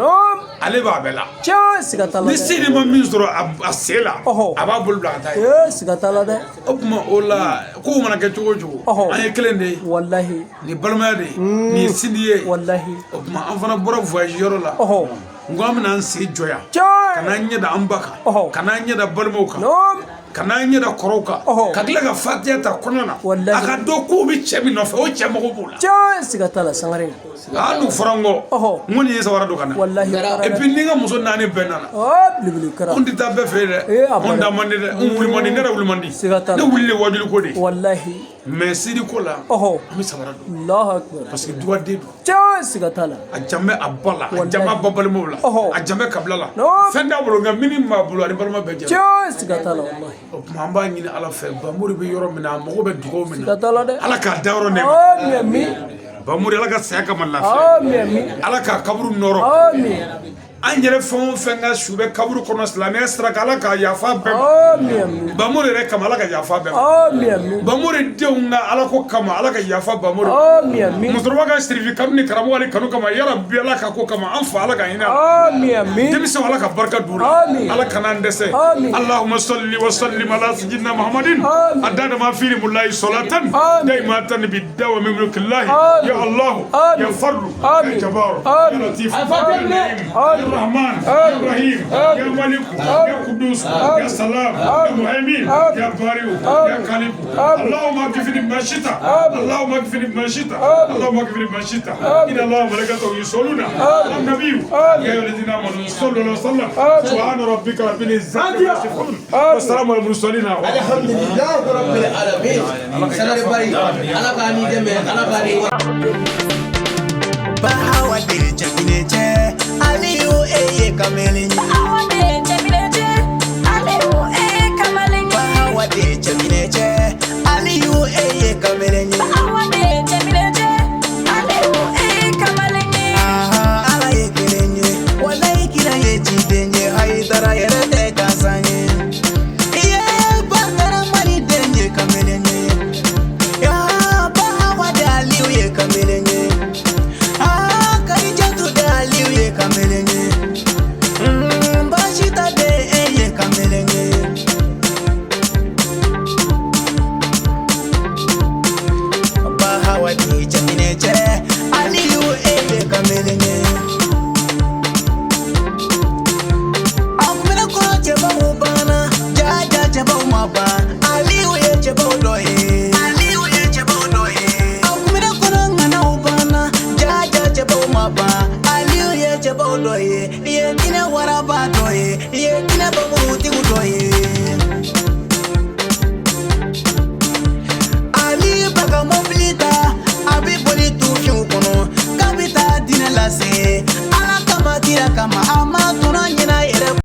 ale b'a bɛɛ la. Tiɲɛ, siga t'a la. Ni Sidi ma min sɔrɔ a sen la, a b'a bolo bila ka taa yen. Siga t'a la dɛ. O tuma o la kow mana kɛ cogo o cogo, an ye kelen de ye. Walahi. Nin balimaya de ye, nin ye Sidi ye. Walahi. O tuma an fana bɔra voyage yɔrɔ la. N ko an bɛna an sen jɔ yan. Ka n'an ɲɛ da an ba kan. Ka n'an ɲɛ da balimaw kan. Ka n'an ɲɛ da kɔrɔw kan. Ka tila ka fatiya ta kɔnɔ na. A ka dɔn k'u bɛ cɛ min nɔfɛ, o cɛ mago b'u la. Tiɲɛ, siga t'a la Sangare. Aa, n'u fɔra n kɔ. N ko nin ye sabara don ka na. Walahi. Et puis ni n ka muso 4 bɛɛ nana. Belebele kɛra. Anw tɛ taa bɛɛ fɛ yen dɛ. Anw da man di dɛ. Anw wuli man di, ne yɛrɛ wuli man di. Siga t'a la. Ne wuli de wajuli ko de ye. Walahi. Mais Sidi ko la, an bɛ sabara don. Allahu akbar. Parce que dugaden don. Tiɲɛ, siga t'a la. A jan bɛ a ba la, a jan b'a ba balimaw la, a jan bɛ kabila la. Fɛn t'a bolo, nka min b'a bolo, ani balima bɛɛ jɛra. Tiɲɛ, siga t'a la walahi. O tuma an b'a ɲini Ala fɛ, Bamori bɛ yɔrɔ min na, a mago bɛ dugawu min na. Siga t'a la dɛ. Ala k'a da yɔrɔ nɛɛma. Ami ami. Bamori, Ala ka saya kama lafiya. Ami ami. Ala k'a kaburu nɔrɔ. Ami. An yɛrɛ fɛn o fɛn ka su bɛ kaburu kɔnɔ silamɛya sira kan, Ala k'a yafa bɛɛ ma. Ami ami. Bamori yɛrɛ kama, Ala ka yafa bɛɛ ma. Ami ami. Bamori denw ka Ala ko kama, Ala ka yafa Bamori ma. Ami ami. Musokɔrɔba ka sirifi kanu ni karamɔgɔ ni kanu kama, yarabi Ala ka ko kama, an fa Ala ka hinɛ a la. Ami ami. Denmisɛnw, Ala ka barika d'u la. Ami. Ala kana an dɛsɛ. Ami. Allahumma salli wa sallim ala sayyidina Muhammadin. Ami. Adada ma fi mullahi salatan. Ami. Daimatan bi dawa min mulkillahi. Ami. Ya Allah. Ami. Ya Fardu. Ami. Ya Jabbar. Ami. Ya Latif. Ami. Ya Ami. Rahman. Ya Rahim. Ya Malik. Ya Qudus. Ya Salam. Ya Muhaimin. Ya Bariu. Ya Khaliq. Allahumma kfini bima shita. Allahumma kfini bima shita. Allahumma kfini bima shita. Inna Allaha wa malaikatahu yusalluna ala nabiyyi. Ya ayyuhalladhina amanu sallu alaihi wa sallam. Subhana rabbika rabbil izzati amma yasifun. Wa salamun alal mursalin. Alhamdulillahi rabbil alamin. Sangare Bari, Ala k'a n'i dɛmɛ, Ala k'a n'i Bahawa de cɛ Aliyu e ye kamalen ye. de cɛminɛ cɛ.